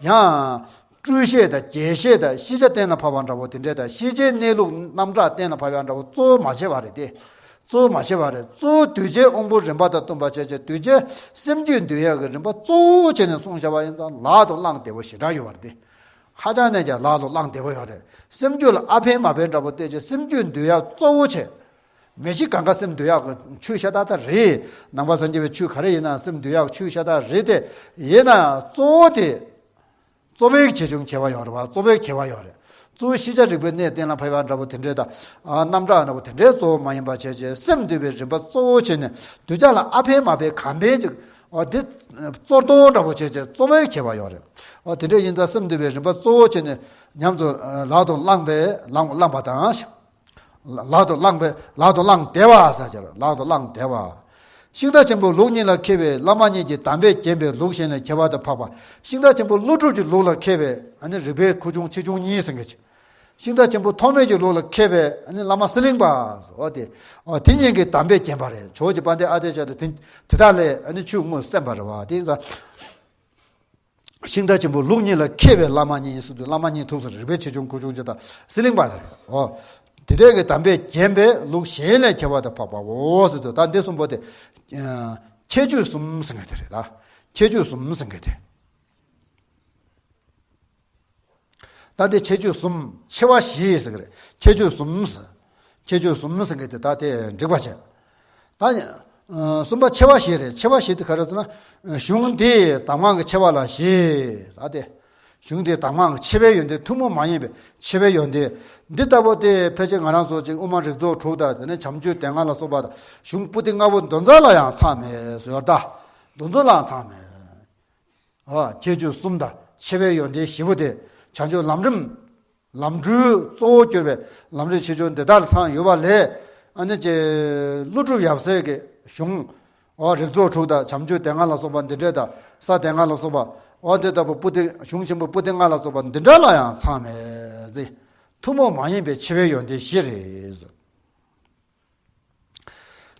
ཡང་། སྤྲུལ་བཤད་དང་རྒྱས་བཤད་དང་ཤེས་བྱ་གཏན་ལ་ཕབ་པ་འདྲ་བོ་དེ་འདྲས་དང་ཤེས་བྱའི་གནས་ལུགས་རྣམ་གྲངས་གཏན་ལ་ཕབ་ཡ་འདྲ་བོ་གཙོ་བོ་མ་བྱས་པ་རེད་དེ། གཙོ་བོ་མ་བྱས་པ་རེད། གཙོ་བོ་གདུལ་བྱའི་དབང་པོའི་རིམ་པ་དང་བསྟུན་པ་བྱས་བྱས་གདུལ་བྱའི་སེམས་རྒྱུད་འདུལ་ཡག་གི་རིམ་པ་གཙོ་བོ་བྱས་ནས་གསུངས་བཞག་པ་ཡིན་ཙང་ལག་ཏུ་བླངས་བདེ་བོ་ཞེ་དྲག་ཡོད་པ་རེད་དེ། ཧ་ཅང་ནས་ཀྱང་ལག་ཏུ་བླངས་བདེ་བོ་ཡོད་རེད། སེམས་རྒྱུད་ལ་ཨ་ཕན་མ་ཕན་འདྲ་བོ་བལྟས་བྱས་སེམས་རྒྱུད་འདུལ་ཡག་གཙོ་བོ་བྱས། མེ་ཤིང་གང་ག་སེམས་འདུལ་ཡག་གི་ཆོས་ཤ་སྟག་ད་རེད། ནང་པ་སངས་རྒྱས་པའི་ཆོས་ག་རེ་ཡིན་ན་སེམས་འདུལ་ཡག་ཆོས་ཤ་སྟག་རེད་དེ། ཡིན་ན་གཙོ་བོ་དེ། གཙོ་བོའི་ཆེ་ཆུང་ཁྱད་པར་ཡོད་རེད་བ། གཙོ་བོའི་ཁྱད་པར་ཡོད་རེད། གཙོ་བོ་ཤེས་བྱ་རིག་པའི་གནས་གཏན་ལ་ཕབ་ཡག་འདྲ་པོ་དེ་འདྲའི་དང་། རྣམ་གྲངས་འདྲ་པོ་དེ་འདྲའི་གཙོ་བོ་མ་ཡིན་པ་བྱས་རྗེས་སེམས་འདུལ་བའི་རིམ་པ་གཙོ་བོ་བྱས་ནས་གདུལ་བྱ་ལ་ཨ་ཕན་མ་ཕན་གང་ཕན་ཅིག་འོ་དེ་གཙོར་གཏོང་འདྲ་པོ་བྱས་རྗེས་གཙོ་བོའི་ཁྱད་པར་ཡོད་རེད། འོ་དེ་འདྲ་ཡིན་ཙང་སེམས་འདུལ་བའི་རིམ་པ་གཙོ་བོ་བྱས་ནས་ཉམས་སུ་ལག་ཏུ་བླངས་པས་བླངས་བླངས་པ་དང་། ལག་ཏུ་བླངས་པས་ལག་ཏུ་བླངས་བདེ་བ་ཟེར་ཅེས་ལག་ཏུ་བླངས་བདེ་བ། ཤིང་རྟ་ཆེན་པོའི་ལུགས་གཉིས་ལ་མཁས་པའི་བླ་མ་གཉིས་ཀྱིས་གདམས་པས་བརྒྱན་པའི་ལུགས་གཞན་ལས་ཁྱད་པར་དུ་འཕགས་པ། ཤིང་རྟ་ཆེན་པོ་ཀླུ་སྒྲུབ་ཀྱི་ལུགས་ལ་མཁས་པའི་ཨ་ནི་རིག་པའི་ཁུ་བྱུག་ཆེ་ཆུང་གཉིས་ཟེར་མཁན་ཅིག་ཤིང་རྟ་ཆེན་པོ་ཐོགས་མེད་ཀྱི་ལུགས་ལ་མཁས་པའི་ཨ་ནི་བླ་མ་གསེར་གླིང་པ། འོ་དེ། འོ་དེ་གཉིས་ཀྱིས་གདམས་པས་བརྒྱན་པ་རེད། ཇོ་བོ་རྗེ་དཔལ་ལྡན་ཨ་ཏི་ཤ་དེ་དེ་དག་ལས་ཨ་ནི་ཆོས་དངོས་གསན་པ་རེད་བ། དེ་ཡིན་ཙང་། ཤིང་རྟ་ཆེན་པོ་ལུགས་གཉིས་ལ་མཁས་པའི་བླ་མ་གཉིས་སུ་དུ་བླ་མ་གཉིས་ཐུགས་སུ་རིག་པའི་ཆེ་ཆུང་ཁུ་ཆུང་ཅིག་དང་གསེར་གླིང་པ་རེད། འོ། དེ་འདྲའི་གི་གདམས་པས་བརྒྱན་པའི་ལུགས་གཞན་ལས་ཁྱད་པར་དུ་འཕགས་པའོ་ཟེར་དུས་ད་འདི་གསུམ་པོ་དེ། ཁྱད་ཆོས་གསུམ་ཟེར་མཁན་དེ་རེད་ད། ཁྱད་ཆོས་གསུམ་ཟེར་མཁན་དེ། ད་འདི་ཁྱད་ཆོས་གསུམ་ཆེ་བ་བཞི་ཟེར་གི་རེད། ཁྱད་ཆོས་གསུམ་ཟེར། ཁྱད་ཆོས་གསུམ་ཟེར་མཁན་དེ་ད་དེ་འགྲིག་པ་བྱས། ད་ཨ་གསུམ་པ་ཆེ་བ་བཞི་རེད། ཆེ་བ་བཞི་དེ་ག་རེ་ཟེར་ན། གཞུང་འདིའི་གདམས་ངག་གི་ཆེ་བ་ལ་བཞི། ད་དེ། གཞུང་འདིའི་གདམས་ངག་གི་ཆེ་བའི་ཡོན་ཏན་ཐུན་མོང་མ་ཡིན་པའི་ཆེ་བའི་ཡོན་ཏན། འདི་ལྟ་བུ་དེ་ཕལ་ཆེར་ང་རང་ཚོ་ཅིག་དབུ་མ་རིགས་ཚོགས་དྲུག་དང་དེ་ནས་བྱམས་ཆོས་སྡེ་ལྔ་ལ་སོགས་པ་དང་གཞུང་པོ་ཏི་ལྔ་པོ་འདི་ཚོ་ལ་ཡང་ཚང་མེད་ཟེར་ད། འདི་ཚོ་ལའང་ཚང་མེད། ཨ་ཁྱད་ཆོས་གསུམ་དང་ཆེ་བའི་ཡོན་ཏན་བཞི་པོ་དེ་བྱང་ཆུབ་ལམ་རིམ། ལམ་འགྲོའི་གཙོ་བོ་གྱུར་པའི་ལམ་རིམ་ཆེ་ཆུང་འདི་དག་ལ་ཚང་ཡོད་པ་ལས། ཨ་ནི་ཅེ། ཀླུ་སྒྲུབ་ཡབ་སྲས་ཀྱི་གཞུང་། ཨོ་རིགས་ཚོགས་དྲུག་དང་བྱམས་ཆོས་སྡེ་ལྔ་ལ་སོགས་པ་འདི་འདྲས་དང་ས་སྡེ་ལྔ་ལ་སོགས་པ། ཨོ་འདི་ལྟ་བུ་པོ་ཏི་གཞུང་ཆེན་པོ་པོ་ཏི་ལྔ་ལ་སོགས་པ་འདི་འདྲ་ལ་ཡང་ཚང་མེད་དེ། ཐུན་མོང་མ་ཡིན་པའི་ཆེ་བའི་ཡོན་ཏན་བཞི་རེད།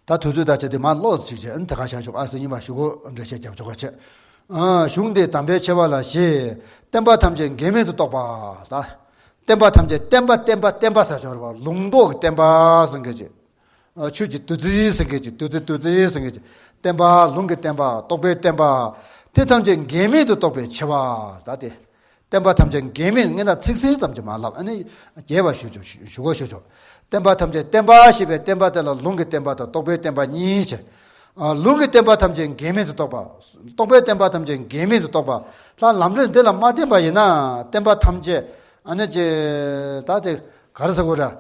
ད་དུས་ཚོད་ད་ཆ་དེ་མ་ལོག་ཅིག་བྱས་ཨ་ནི་ད་ག་ཤར་ཆོག་ཨ་སེ་ཉི་མ་ཞུ་གོ་འགྲེལ་བཤད་རྒྱབ་ཆོག་ག་བྱས། གཞུང་འདི་དམ་པའི་ཆེ་བ་ལ་ཞེས། བསྟན་པ་ཐམས་ཅད་འགལ་མེད་དུ་རྟོགས་པ། ད་བསྟན་པ་ཐམས་ཅད་བསྟན་པ་བསྟན་པ་བསྟན་པ་ཟེར་ཆོག་རེད་པ། ལུང་རྟོགས་ཀྱི་བསྟན་པ་ཟེར་མཁན་ཅིག་ཆོས་ཀྱི་བདུད་རྩི་ཟེར་མཁན་ཅིག་བདུད་རྩི་བདུད་རྩི་ཟེར་མཁན་ཅིག་བསྟན་པ། ལུང་གི་བསྟན་པ། རྟོགས་པའི་བསྟན་པ། དེ་ཐམས་ཅད་འགལ་མེད་དུ་རྟོགས་པའི་ཆེ་བ། ད་དེ་བསྟན་པ་ཐམས་ཅད་འགལ་མེད། སྔན་ན་ཚིག་ཟིན་ཙམ་གྱིས་མ་ལབ། ཨ་ནི་རྒྱས་པ་ཞུ་ཆོག་ཞུ་དགོས་ཞུ་ཆོག་བསྟན་པ་ཐམས་ཅད། བསྟན་པ་ཞེས་པའི་བསྟན་པ་དེ་ལ་ལུང་གི་བསྟན་པ་དང་རྟོགས་པའི་བསྟན་པ་གཉིས་བྱས། ལུང་གི་བསྟན་པ་ཐམས་ཅད་འགལ་མེད་དུ་རྟོགས་པ། རྟོགས་པའི་བསྟན་པ་ཐམས་ཅད་འགལ་མེད་དུ་རྟོགས་པ། ད་ལམ་རིམ་འདི་ལ་མ་བརྟེན་པ་ཡིན་ན་བསྟན་པ་ཐམས་ཅད་ཨ་ནི་ཅི་ད་དེ་ག་རེ་ཟེར་དགོས་རེད།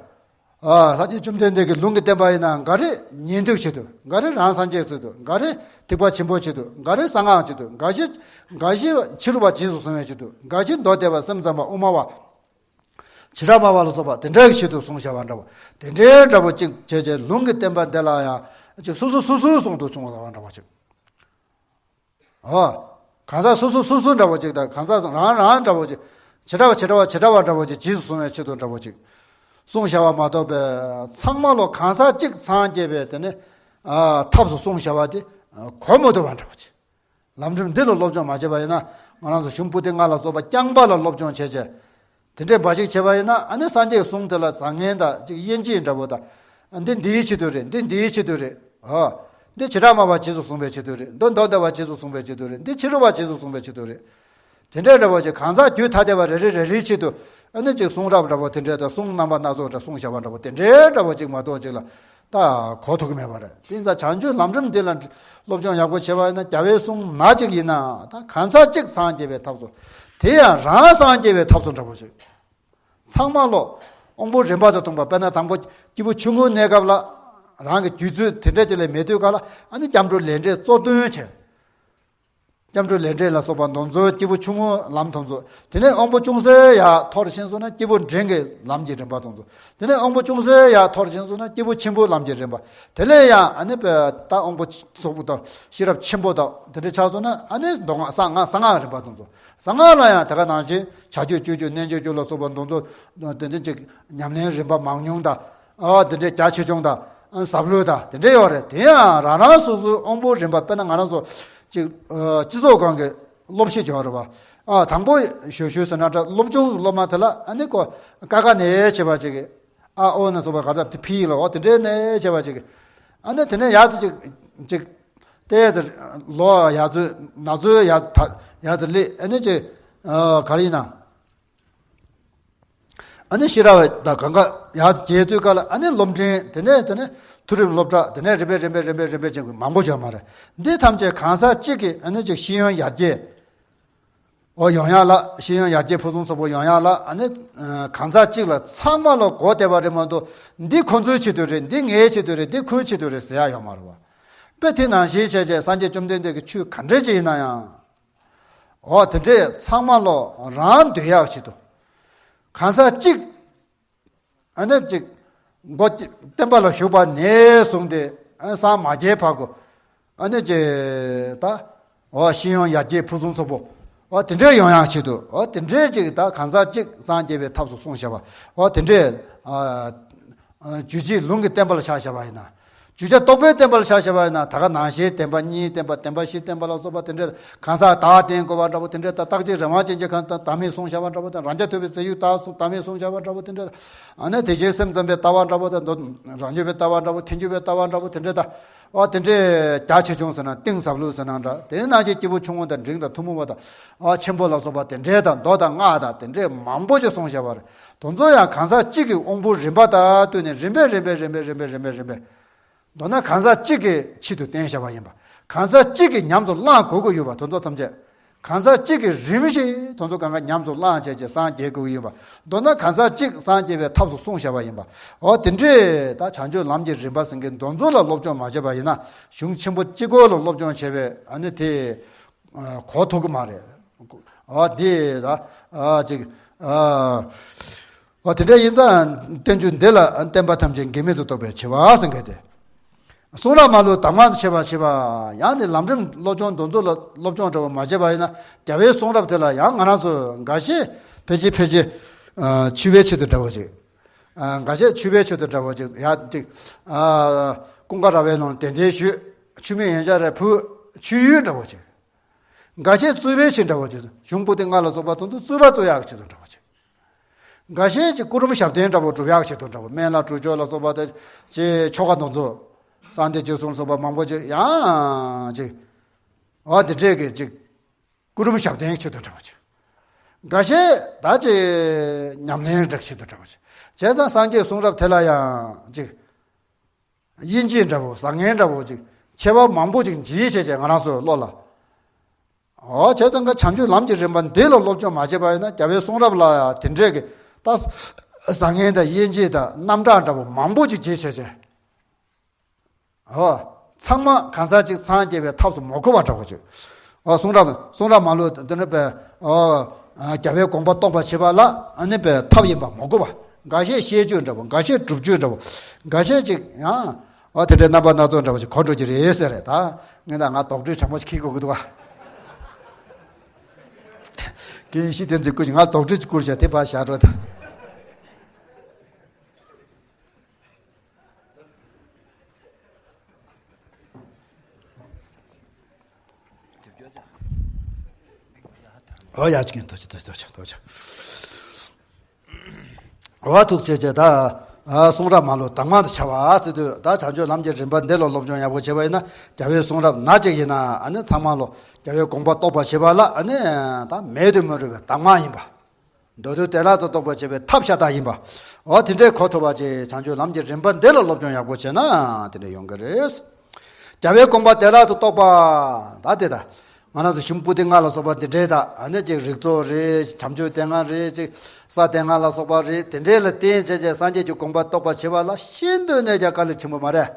ཨ། སངས་རྒྱས་བཅོམ་ལྡན་འདས་ཀྱི་ལུང་གི་བསྟན་པ་ཡིན་ན་འགའ་རེ་ཉན་ཐོས་ཆེད་དུ། འགའ་རེ་རང་སངས་རྒྱས་ཆེད་དུ། འགའ་རེ་ཐེག་པ་ཆེན་པོ་ཆེད་དུ། འགའ་རེ་གསང་སྔགས་ཆེད་དུ། འགའ་ཞིག་འགའ་ཞིག་ཕྱི་རོལ་པ་རྗེས་སུ་བཟུང་བའི་ཆེད་དུ། འགའ་ཞིག་མདོ་སྡེ་པ་སེམས་ཙམ་པ་དབུ་མ་པ། བྱེ་བྲག་སྨྲ་བ་ལ་སོགས་པ་དེ་འདྲའི་ཆེད་དུ་གསུངས་བཞག་པ་འདྲ་བོ། དེ་འདྲའི་འདྲ་བོ་གཅིག་བྱས་བྱས་ལུང་གི་བསྟན་པ་འདི་ལ་ཡང་གཅིག་སོ་སོ་སོ་སོའི་གསུང་དུ་གསུངས་པ་འདྲ་བོ་གཅིག་ཨོ། གང་ཟག་སོ་སོ་སོ་སོ་འདྲ་བོ་ཅིག་དང་། གང་ཟག་རང་རང་འདྲ་བོ་ཅིག་བྱེ་བྲག་པ་བྱེ་བྲག་པ་བྱེ་བྲག་པ་འདྲ་བོ་ཅིག་རྗེས་སུ་བཟུང་བའི་ཆེད་དུ་འདྲ་བོ་ཅིག་གསུངས་བཞག་པ་མ་གཏོགས་པའི་ཚང་མ་ལོ་གང་ཟག་གཅིག་སངས་རྒྱས་པའི་དེ་ནི་ཨ་ཐབས་སུ་གསུངས་བཞག་པ་དེ་གོ་མི་ཐུབ་པ་འདྲ་བོ་ཅིག་ལམ་རིམ་འདི་ལ་སློབ་སྦྱོང་མ་བྱས་པ་ཡིན་ན། ང་རང་ཚོ་གཞུང་པོ་ཏི་ལྔ་ལ་སོགས་པ་རྐྱང་པ་ལ་སློབ་སྦྱོང་བྱས་བྱས། དེ་འདྲའི་འབའ་ཞིག་བྱས་པ་ཡིན་ན། ཨ་ནི་སངས་རྒྱས་ཀྱི་གསུང་དེ་ལ་བཟང་ངན་དང་ཅིག་དབྱེ་འབྱེད་འདྲ་བོ་དང་། འདི་འདིའི་ཆེད་དུ་རེད། འདི་འདིའི་ཆེད་དུ་རེད། ཨ། འདི་བྱེ་བྲག་སྨྲ་བ་རྗེས་སུ་བཟུང་བའི་ཆེད་དུ་རེད། འདི་མདོ་སྡེ་པ་རྗེས་སུ་བཟུང་བའི་ཆེད་དུ་རེད། འདི་ཕྱི་རོལ་པ་རྗེས་སུ་བཟུང་བའི་ཆེད་དུ་རེད། དེ་འདྲའི་འདྲ་བོ་ཅིག་གང་ཟག་རྒྱུད་ཐ་དད་པ་རེ་རེ་རེ་རེའི་ཆེད་དུ་ཨ་ནི་ཅིག་གསུང་རབ་འདྲ་བོ་དེ་འདྲའི་དང་། གསུང་རྣམ་པ་སྣ་ཚོགས་འདྲ་གསུངས་བཞག་པ་འདྲ་བོ་དེ་འདྲའི་འདྲ་བོ་ཅིག་མ་གཏོགས་ཅིག་ལ་ད་གོ་ཐུབ་ཀྱི་མེད་པ་རེད། དེ་ཡིན་ཙང་བྱང་ཆུབ་ལམ་རིམ་འདི་ལ་སློབ་སྦྱོང་ཡག་པོ་བྱས་པ་ཡིན་ན། རྒྱལ་བའི་གསུང་ན་ཅིག་ཡིན་ན་ད་གང་ཟག་གཅིག་སངས་རྒྱས་པའི་ཐབས་སུ། དེ་ཡང་རང་སངས་རྒྱས་པའི་ཐབས་སུ་འདྲ་བོ་ཅིག་ཚང་མ་ལོ་དབང་པོ་རིམ་པ་དང་མཚུངས་པ། དཔེར་ན་དང་པོ་སྐྱེས་བུ་ཆུང་ངུའི་གནས་སྐབས་ལ་རང་གི་རྒྱུད་ཚོད་དེ་འདྲ་ཅིག་ལས་མེད་དུས་སྐབས་ལ་ཨ་ནི་སྐྱབས་འགྲོ་ལས་འབྲས་གཙོ་འདོན་བྱས། སྐྱབས་འགྲོ་ལས་འབྲས་ལ་སོགས་པ་དེ་ཚོ་སྐྱེས་བུ་ཆུང་ངུའི་ལམ་དེ་ཚོ། དེ་ནས་དབང་པོ་ཅུང་ཟད་ཡར་མཐོ་རུ་ཕྱིན་སོང་ན་སྐྱེས་བུ་འབྲིང་གི་ལམ་གྱི་རིམ་པ་དེ་ཚོ། དེ་ནས་དབང་པོ་ཅུང་ཟད་ཡར་མཐོ་རུ་ཕྱིན་སོང་ན་སྐྱེས་བུ་ཆེན་པོའི་ལམ་གྱི་རིམ་པ། དེ་ལས་ཡང་ཨ་ནི་ད་དབང་པོ་ཚོགས་པ་དང་ཤེས་རབ་ཆེན་པོ་དང་དེ་འདྲ་ཆགས་སོང་ན་ཨ་ནི་མདོ་སྔགས་གསང་སྔགས་གསང་སྔགས་རིམ་པ་དེ་ཚོ། གསང་སྔགས་ལ་ཡང་དེ་ག་ནང་བཞིན་བྱ་སྤྱོད་སྤྱོད་སྤྱོད་རྣལ་འབྱོར་སྤྱོད་ལ་སོགས་པ་དེ་ཚོ། དེ་འདྲ་ཅིག་ཉམས་ལེན་རིམ་པ་མང་ཉུང་དང་། ཨ། དེ་འདྲའི་རྒྱ་ཆེ་ཆུང་དང་། ཨ། ཟབ་ལོས་དང་དེ་འདྲ་ཡོད་རེད། དེ་ཡང་རང་རང་སོ་སོའི་དབང་པོ་རིམ་པ། དཔེར་ན་ང་རང་ཚོ་ཅིག་ཨ། སྤྱི་ཚོགས་སྒང་གི་སློབ་གཞི་ཡོད་རེད་པ། ཨ། དང་པོ་ཞུ་ཞུ་ཟེར་ན་འདྲ། སློབ་ཆུང་སློབ་མ་དེ་ལ་ཨ་ནི་ཀོ་ཀ་ཁ་ནས་བྱས་པ་ཅིག་ཨ་ཨོ་ན་སོགས་པ་ག་རེ་ད་ཕི་ཡིག་ལ་འོ་དེ་འདྲའི་ནས་བྱས་པ་ཅིག་ཨ་ནི་དེ་ནས་ཡར་དུ་ཅིག་ཅིག་ཏོག་ཙམ་ལོ་ཡར་ཚུད་ན་ཚོད་ཡར་ད་ཡར་དུ་སླེབས། ཨ་ནི་ཅིག་ཨ། ག་རེ་ཡིན་ན། ཨ་ནི་ཤེས་རབ་དང་གང་ག་ཡར་རྒྱས་དུས་སྐབས་ལ་ཨ་ནི་སློབ་འབྲིང་། དེ་ནས་དེ་ནས་མཐོ་རིམ་སློབ་གྲྭ། དེ་ནས་རིམ་པས་རིམ་པས་རིམ་པས་རིམ་པས་ཅན་གྱི་མང་པོ་བྱུང་བ་རེད། འདི་ཐམས་ཅད་གང་ཟག་གཅིག་གི་ཨ་ནི་ཅིག་ཤེས་ཡོན་ཡར་རྒྱས། འོ་ཡོང་ཡག་ལ། ཤེས་ཡོན་ཡར་རྒྱས་ཕུན་སུམ་ཚོགས་པོ་ཡོང་ཡག་ལ་ཨ་ནི་གང་ཟག་གཅིག་ལ་ཚང་མ་ལ་གོ་བདེ་བ་རེད་མ་གཏོགས། འདི་ཁོ་ཚོའི་ཆེད་དུ་རེད། འདི་ངའི་ཆེད་དུ་རེད། འདི་ཁོའི་ཆེད་དུ་རེད་ཟེར་ཡག་ཡོད་མ་རེད་པ། དཔེ་དེ་ནང་བཞིན་བྱས་བྱས་སངས་རྒྱས་བཅོམ་ལྡན་འདས་ཀྱི་ཆོས་ག་འདྲ་ཅིག་ཡིན་ན་ཡང་། འོ་དེ་འདྲས་ཚང་མ་ལོ་རང་འདོད་ཡག་ཆེད་དུ། གང་ཟག་གཅིག་ཨ་ནི་གཅིག་མགོ་བསྟན་པ་ལ་ཞུགས་པ་ནས་བཟུང་སྟེ་ཨ་སངས་མ་རྒྱས་བར་དུ་ཨ་ནི་ཅེ་ད་འོ་ཤེས་ཡོན་ཡར་རྒྱས་ཕུན་སུམ་ཚོགས་པོ་འོ་དེ་འདྲས་ཡོང་ཡག་ཆེད་དུ། འོ་དེ་འདྲས་ཅིག་ད་གང་ཟག་གཅིག་སངས་རྒྱས་པའི་ཐབས་སུ་གསུངས་བཞག་པ། འོ་དེ་འདྲས་ཨ། རྒྱུད་གཅིག་ལུང་གི་བསྟན་པ་ལ་ཆ་བཞག་པ་ཡིན་ན། རྒྱུ་ཆ་རྟོགས་པའི་བསྟན་པ་ལ་ཆ་བཞག་པ་ཡིན་ན། ད་ག་ནང་བཞིན་བདེན་པ་གཉིས་བསྟན་པ། བདེན་པ་བཞི་བསྟན་པ་ལ་སོགས་པ་དེ་འདྲས། གང་ཟག་བདག་བསྟེན་དགོས་པ་འདྲ་པོ་དེ་འདྲས་དང་། རྟག་གཅིག་རང་དབང་ཅན་གྱི་ཁམས་དང་བདག་མེད་གསུངས་བཞག་པ་འདྲ་པོ་དང་། རང་རྐྱ་ཐུབ་པའི་ཚེ་ཡུལ་དག་གསུངས། བདག་མེད་གསུངས་བཞག་པ་འདྲ་པོ་དེ་འདྲས་དང་། ཨ་ནི་དེ་བཞིན་སེམས་ཙམ་པའི་ལྟ་བ་འདྲ་པོ་དང་། མདོ་རང་རྒྱུད་པའི་ལྟ་བ་འདྲ་པོ། ཐལ་འགྱུར་བའི་ལྟ་བ་འདྲ་པོ་དེ་འདྲས་དང་། ཨོ་དེ་འདྲས་རྒྱ་ཆེ་ཆུང་ཟེར་ན་གཏིང་ཟབ་ལོས་ཟེར་ན་འདྲ། དེ་ནང་བཞིན་སྐྱེས་བུ་ཆུང་ངུ་དང་། འབྲིང་དང་ཐུན་མོང་བ་དང་། ཨ་ཆེན་པོ་ལ་སོགས་པ་དེ་འདྲས་དང་། མདོ་དང་སྔགས་དང་དེ་འདྲས་མང་པོ་ཅིག་གསུངས་བཞག་པ་རེད། དེ་ཚོ་ཡང་གང་ཟག་གཅིག་གི་དབང་པོ་རིམ་པ་དང་བསྟུན་ནས་རིམ་པས་རིམ་པས་རིམ་པས་རིམ་པས་རིམ་པས་རིམ་པས། མདོར་ན་གང་ཟག་གཅིག་གི་ཆེད་དུ་བསྟན་བཞག་པ་ཡིན་པ། གང་ཟག་གཅིག་གིས་ཉམས་སུ་བླང་དགོས་ཀྱི་ཡོད་པ། དེ་ཚོ་ཐམས་ཅད་གང་ཟག་གཅིག་གིས་རིམ་བཞིན་དེ་ཚོ་གང་ག་ཉམས་སུ་བླང་བྱས་བྱས་སངས་རྒྱས་དགོས་ཀྱི་ཡོད་པ། མདོར་ན་གང་ཟག་གཅིག་སངས་རྒྱས་པའི་ཐབས་སུ་གསུངས་བཞག་པ་ཡིན་པ། འོ་དེ་འདྲས་ད་བྱང་ཆུབ་ལམ་གྱི་རིམ་པ་ཟེར་མཁན་དེ་ཚོ་ལ་སློབ་སྦྱོང་མ་བྱས་པ་ཡིན་ན། གཞུང་ཆེན་པོ་གཅིག་པོ་ལ་སློབ་སྦྱོང་བྱས་པས་ཨ་ནི་དེ་གོ་ཐུབ་ཀྱི་མ་རེད། འོ་དེ་ད་ཅིག་འོ་དེ་འདྲ་ཡིན་ཙང་བསྟན་བཅོས་འདི་ལ་བསྟན་པ་ཐམས་ཅད་འགལ་མེད་དུ་རྟོགས་པའི་ཆེ་བ་ཟེར་མཁན་དེ། གསུང་རབ་མ་ལུས་གདམས་ངག་ཏུ་འཆད་པ་བྱེད་པ། ཡང་ནི་ལམ་རིམ་སློབ་སྦྱོང་དེ་ཚོ་ལ་སློབ་སྦྱོང་འདྲ་བོ་མ་བྱས་པ་ཡིན་ན། རྒྱལ་བའི་གསུང་རབ་དེ་ལ་ཡང་ང་རང་ཚོ་འགའ་ཤས་ཕལ་ཆེར་ཕལ་ཆེར་ཨ་ཆོས་པའི་ཆེད་དུ་འདྲ་བོ་ཅིག་ཨ་འགའ་ཤས་ཆོས་པའི་ཆེད་དུ་འདྲ་བོ་ཅིག་ཡ་ཅིག་ཨ་ཀུན་དགའ་ར་བའི་ནང་གདན་འདྲེན་ཞུས། ཆོས་མེད་ཡོན་ཆབ་རལ་ཕུལ། ཆོས་ཡུལ་འདྲ་བོ་ཅིག་འགའ་ཤས་རྩོད་པའི་ཆེད་འདྲ་བོ་ཅིག་གཞུང་པོ་ཏི་ལྔ་ལ་སོགས་པ་དེ་ཚོ་རྩོད་པ་རྩོད་ཡག་ཆེད་དུ་འདྲ་བོ་ཅིག་འགའ་ཤས་ཀྱིས་སྐུ་རིམ་ཞབས་བརྟན་འདྲ་བོ་སྒྲུབ་ཡག་ཆེད་དུ་འདྲ་བོ། སྨན་བླ་གྲོལ་ཆོག་ལ་སོགས་པ་དེ་ཅེས་ཆོ་ག་དེ་ཚོ། གསང་བདེ་འཇིགས་གསུམ་སོགས་པ་མང་པོ་ཅིག་ཡང་ཅིག་འོ་དེ་འདྲས་ཀྱི་ཅིག་སྐུ་རིམ་ཞབས་བརྟན་ཆེད་དུ་འདྲ་བོ་ཅིག་འགའ་ཤས་ད་ཅིག་ཉམས་ལེན་འདྲ་ཆེད་དུ་འདྲ་བོ་ཅིག་བྱས་ཙང་སངས་རྒྱས་གསུང་རབ་དེ་ལ་ཡང་ཅིག་དབྱེ་འབྱེད་འདྲ་བོ། བཟང་ངན་འདྲ་བོ་ཅིག་ཁྱད་པར་མང་པོ་ཅིག་འབྱེད་བྱས་བྱས་ང་རང་ཚོའི་བློ་ལ། འོ་བྱས་ཙང་ཀ་བྱང་ཆུབ་ལམ་གྱི་རིམ་པ་འདི་ལ་སློབ་སྦྱོང་མ་བྱས་པ་ཡིན་ན། རྒྱལ་བའི་གསུང་རབ་ལ་ཡང་དེ་འདྲས་ཀྱི་ད་བཟང་ངན་དང་དབྱེ་འབྱེད་དང་རྣམ་གྲངས་འདྲ་བོ་མང་པོ་ཅིག་འབྱེད་བྱས་བྱས། འོ། ཚང་མ་གང་ཟག་གཅིག་སངས་རྒྱས་པའི་ཐབས་སུ་མ་གོ་བ་འདྲ་བོ་ཅིག་འོ་གསུང་རབ་གསུང་རབ་མ་ལུས་འདི་ནི་པའི་འོ། རྒྱལ་བའི་དགོངས་པ་རྟོགས་པར་བྱེད་པ་ལ་ཨ་ནི་པའི་ཐབས་ཡིན་པ་མ་གོ་བ། འགའ་ཤས་བཤད་རྒྱུ་འདྲ་བོ། འགའ་ཤས་སྒྲུབ་རྒྱུ་འདྲ་བོ། འགའ་ཤས་ཅིག་ཡང་འོ་དེ་འདྲའི་རྣམ་པ་སྣ་ཚོགས་འདྲ་བོ་ཅིག་གོ་འགྲོ་གི་རེད་ཟེར་རེད། ད་ངས་ད་ང་དོགས་འདྲི་དྲང་པོ་ཞིག་འཁྱེར་དགོས་ཀྱི་འདུག་བ། ཀྱི་ཡེ་ཤེས་བསྟན་འཛིན་སྐུ་ཞིག་ང་དོགས་འདྲི་ཅིག་བསྐུར་བྱས་དེ་ཕར་བཞག་འགྲོ་ད། ཨོ་ཡ་ཅིག་ཡིན། ཐུགས་རྗེ་ཆེ། ཐུགས་རྗེ་ཆེ། ཐུགས་རྗེ་ཆེ། ཨོ་ཐུགས་རྗེ་ཆེ། ད་གསུང་རབ་མ་ལུས་དྭངས་མ་དུ་འཆར་བ་ཟེར་དུས། ད་བྱང་ཆུབ་ལམ་གྱི་རིམ་པ་འདི་ལ་སློབ་སྦྱོང་ཡག་པོ་བྱས་པ་ཡིན་ན། རྒྱལ་བའི་གསུང་རབ་ན་ཅིག་ཡིན་ན་ཨ་ནི་ཚང་མ་ལོ་རྒྱལ་བའི་དགོངས་པ་རྟོགས་པར་བྱེད་པ་ལ་ཨ་ནི་ད་མེད་དུ་མི་རུང་བའི་དྭངས་མ་ཡིན་པ། མདོ་སྡུད་བདེ་བླག་ཏུ་རྟོགས་པར་བྱེད་པའི་ཐབས་ཤ་སྟག་ཡིན་པ། འོ་དེ་འདྲའི་གོ་ཐུབ་པ་ཅིག་བྱང་ཆུབ་ལམ་གྱི་རིམ་པ་འདི་ལ་སློབ་སྦྱོང་ཡག་པོ་བྱས་ན་དེ་འདྲ་ཡོང་གི་རེད། རྒྱལ་བའི་དགོངས་པ་བདེ་བླག་ཏུ་རྟོགས་པ། ད་དེ་ད། ང་རང་ཚོ་གཞུང་པོ་ཏི་ལྔ་ལ་སོགས་པ་འདི་འདྲའི་ད་ཨ་ནི་ཅིག་རིགས་ཚོགས་རེད། བྱམས་ཆོས་སྡེ་ལྔ་རེད། ཅིག་ས་སྡེ་ལྔ་ལ་སོགས་པ་རེད། དེ་འདྲའི་ལ་བརྟེན་བྱས་བྱས་སངས་རྒྱས་ཀྱི་དགོངས་པ་རྟོགས་པར་བྱེད་པ་ལ་ཤིན་ཏུ་ནས་ཀྱང་དཀའ་ལས་ཆེན་པོ་མ་རེད།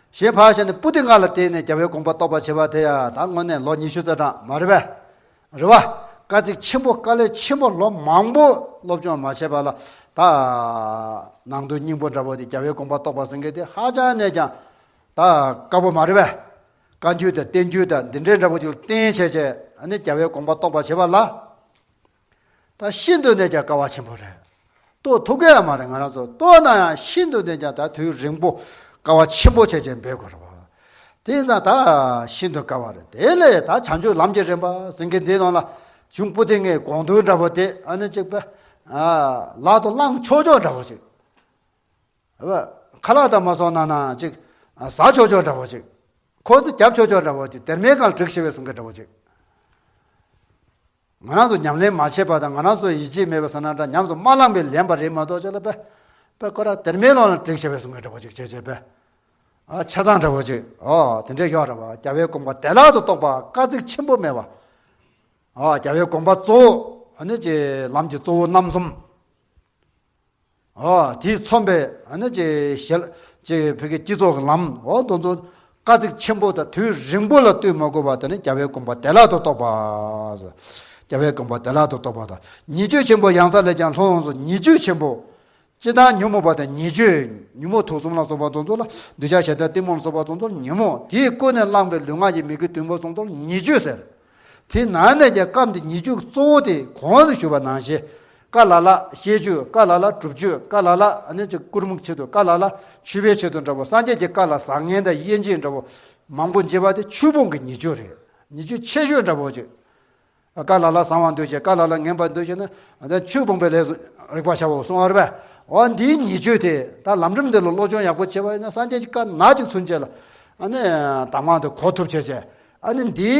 གཞན་ཕར་བཞག་ནས་པོ་ཏི་ལྔ་ལ་བརྟེན་ནས་རྒྱལ་བའི་དགོངས་པ་རྟོགས་པར་བྱེད་པ་དེ་ཡང་ད་དངོས་གནས་ལོ་ཉི་ཤུ་རྩ་གྲངས་མ་རེད་པས། རེད་བ། དཀའ་ཚེགས་ཆེན་པོ། དཀའ་ལས་ཆེན་པོ། ལོ་མང་པོ་སློབ་སྦྱོང་མ་བྱས་པ་ལ་ད་ནང་དོན་སྙིང་པོ་འདྲ་པོ་དེ་རྒྱལ་བའི་དགོངས་པ་རྟོགས་པ་ཟེར་མཁན་དེ་ཧ་ཅང་ནས་ཀྱང་ད་དཀའ་པོ་མ་རེད་པས། བཀའ་འགྱུར་དང་བསྟན་འགྱུར་དང་འདི་འདྲའི་འདྲ་པོ་ཅིག་ལ་བརྟེན་བྱས་བྱས་ཨ་ནི་རྒྱལ་བའི་དགོངས་པ་རྟོགས་པ་བྱེད་པ་ལ། ད་ཤིན་ཏུ་ནས་ཀྱང་དཀའ་བ་ཆེན་པོ་རེད། རྟོགས་ཐུབ་ཀྱི་ཡང་མ་རེད། ང་རང་ཚོ་རྟོགས་ན་ཡང་ཤིན་ཏུ་ནས་ཀྱང་ད་དུས་རིང་པོ་དཀའ་བ་ཆེན་པོ་བྱས་བྱས་འབད་དགོས་རེད་བ། དེ་ཡིན་ཙང་ད་ཤིན་ཏུ་དཀའ་བ་རེད། དེ་ལས་ད་བྱང་ཆུབ་ལམ་གྱི་རིམ་པ་ཟེར་མཁན་འདིའི་ནང་ལ་གཞུང་པོ་ཏི་ལྔའི་དགོངས་དོན་འདྲ་པོ་དེ་ཨ་ནི་གཅིག་པ་ལག་ཏུ་བླང་ཆོག་ཆོག་འདྲ་པོ་ཅིག་ཁ་ལག་དང་མ་སོང་ན་ན་ཅིག་ཟ་ཆོག་ཆོག་འདྲ་པོ་ཅིག་ཁོ་ཚོ་རྒྱབ་ཆོག་ཆོག་འདྲ་པོ་ཅིག་དེར་མེད་གང་འགྲིག་ཤེས་པའི་གསུང་མཁན་འདྲ་པོ་ཅིག་ང་རང་ཚོ་ཉམས་ལེན་མ་བྱས་པ་དང་། ང་རང་ཚོ་ཡིད་ཆེས་མེད་པ་ཟེར་ན་འདྲ། ཉམས་སུ་མ་བླངས་པའི་ལན་པ་རེད་མ་གཏོགས་ཅི་ལ་པས། པས་ཁོ་ར་དེར་མེད་ལོང་ལ་འགྲིག་བྱས་པའི་གསུང་མཁན་འདྲ་པོ་ཅིག་བྱས་བྱས་པས། ཨ་ཆ་ཚང་འདྲ་པོ་ཅིག་ཨོ་དེ་འདྲས་ཡོད་རེད་བ། རྒྱལ་བའི་དགོངས་པ་བདེ་བླག་ཏུ་རྟོགས་པ། དཀའ་ཚེགས་ཆེན་པོ་མེད་པ། ཨོ་རྒྱལ་བའི་དགོངས་པ་གཙོ་བོ་ཨ་ནི་ཅི་ལམ་གྱི་གཙོ་བོ་རྣམ་གསུམ། ཨོ་དེས་མཚོན་པའི་ཨ་ནི་ཅི་ཞལ་ཅི་བོད་ཀྱི་སྤྱི་ཚོགས་ཀྱི་ལམ། ཨོ་དེ་ཚོ་དཀའ་ཚེགས་ཆེན་པོ་དང་དུས་རིང་པོ་ལ་ལྟོས་མ་དགོས་པ་དེ་ནི་རྒྱལ་བའི་དགོངས་པ་བདེ་བླག་ཏུ་རྟོགས་པ། རྒྱལ་བའི་དགོངས་པ་བདེ་བླག་ཏུ་རྟོགས་པ་དང་། ཉེས་སྤྱོད་ཆེན་པོ་གཡང་ས་ལས་ཀྱང་ལྷུང་སོང་། ཉེས་སྤྱོད་ཆེན་པོ། སྤྱིར་བཏང་ཉོན་མོངས་པ་དང་ཉེས་སྤྱོད། ཉོན་མོངས་དུག་གསུམ་ལ་སོགས་པ་དེ་ཚོ་ལ། འདོད་ཆགས་ཞེ་སྡང་གཏི་མུག་ལ་སོགས་པ་དེ་ཚོ་ལ་ཉོན་མོངས། དེས་ཀུན་ནས་བསླངས་པའི་ལུས་ངག་ཡིད་མི་དགེ་བདུན་པོ་དེ་ཚོ་ལ་ཉེས་སྤྱོད་ཟེར། དེ་ནང་ནས་ཀྱང་སྐབས་འདི་ཉེས་སྤྱོད་གཙོ་བོ་དེ་གོང་དུ་ཞུས་པ་ནང་བཞིན། བཀའ་ལ་ལ་བཤད་རྒྱུ། བཀའ་ལ་ལ་སྒྲུབ་རྒྱུ། བཀའ་ལ་ལ་ཨ་ནི་ཅིག་སྐུ་རིམ་ཆེད་དུ། བཀའ་ལ་ལ་མཆོད་པའི་ཆེད་དུ་འདྲ་པོ། སངས་རྒྱས་ཀྱི་བཀའ་ལ་བཟང་ངན་དང་དབྱེ་འབྱེད་འདྲ་པོ་མང་པོ་འབྱེད་པ་དེ་ཆོས་སྤོང་གི་ཉེས་སྤྱོད་རེད། ཉེས་སྤྱོད་ཆེ་ཤོས་འདྲ་པོ་ཅིག་བཀའ་ལ་ལ་བཟང་བ་འདོད་བྱེད། བཀའ་ལ་ལ་ངན་པ་འདོད་བྱེད་ན་ཨ་ནི་ཆོས་སྤོང་པའི་ལས་སུ་རིག་པར་བྱའོ་གསུང་བ་རེད་པས། འོ་འདིའི་ཉེས་སྤྱོད་དེ་ད་ལམ་རིམ་འདི་ལ་སློབ་སྦྱོང་ཡག་པོ་བྱས་པ་ཡིན་ན། སངས་རྒྱས་ཀྱི་བཀའ་ན་ཅིག་ཚུན་ཆད་ལ་ཨ་ནི་དྭངས་མ་དེ་གོ་ཐུབ་བྱས་བྱས། ཨ་ནི་འདི་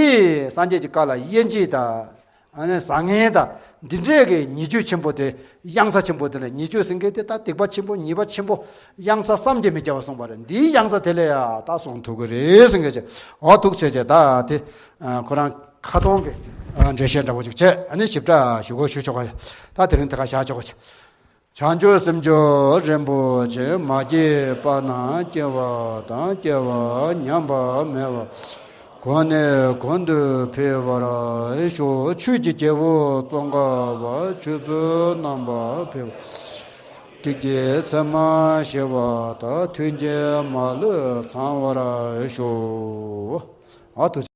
སངས་རྒྱས་ཀྱི་བཀའ་ལ་དབྱེ་འབྱེད་དང་། ཨ་ནི་བཟང་ངན་དང་འདི་འདྲས་ཀྱི་ཉེས་སྤྱོད་ཆེན་པོ་དེ། གཡང་ས་ཆེན་པོ་དེ་ལ། ཉེས་སྤྱོད་ཟེར་མཁན་དེ་ད་སྡིག་པ་ཆེན་པོ། ཉེས་པ་ཆེན་པོ། གཡང་ས་བསམ་གྱིས་མི་ཁྱབ་པ་གསུངས་པ་རེད། འདིའི་གཡང་ས་དེ་ལ་ཡ་ད་སོང་ཐུབ་ཀྱི་རེད་ཟེར་མཁན་ཅིག་འོ་ཐུགས་རྗེ་ཆེ། ད་དེ་ཁོ་རང་ཁ་སྟོང་གི་འགྲེལ་བཤད་འདྲ་པོ་ཅིག་བྱས། ཨ་ནི་ཞིབ་ཕྲ་ཞུ་དགོས་ཞུ་ཆོག་ག་ད་དེ་རིང་དེ་ག་བཞག་ཆོག་ག་བྱང་ཆུབ་སེམས་མཆོག་རིན་པོ་ཆེ། མ་སྐྱེས་པ་རྣམས་སྐྱེ་བ་དང་། སྐྱེ་བ་ཉམས་པ་མེད་པ། གོང་ནས་གོང་དུ་འཕེལ་བར་ཤོག་ཆོས་ཀྱི་རྒྱལ་པོ་ཙོང་ཁ་པ། ཆོས་ཚུལ་རྣམ་པར་འཕེལ་བ། བདེ་སྐྱིད་ཚད་མར་བཞེས་པ་དང་། མཐུན་རྐྱེན་མ་ལུས་ཚང་བར་ཤོག་ཨ་ཐུགས་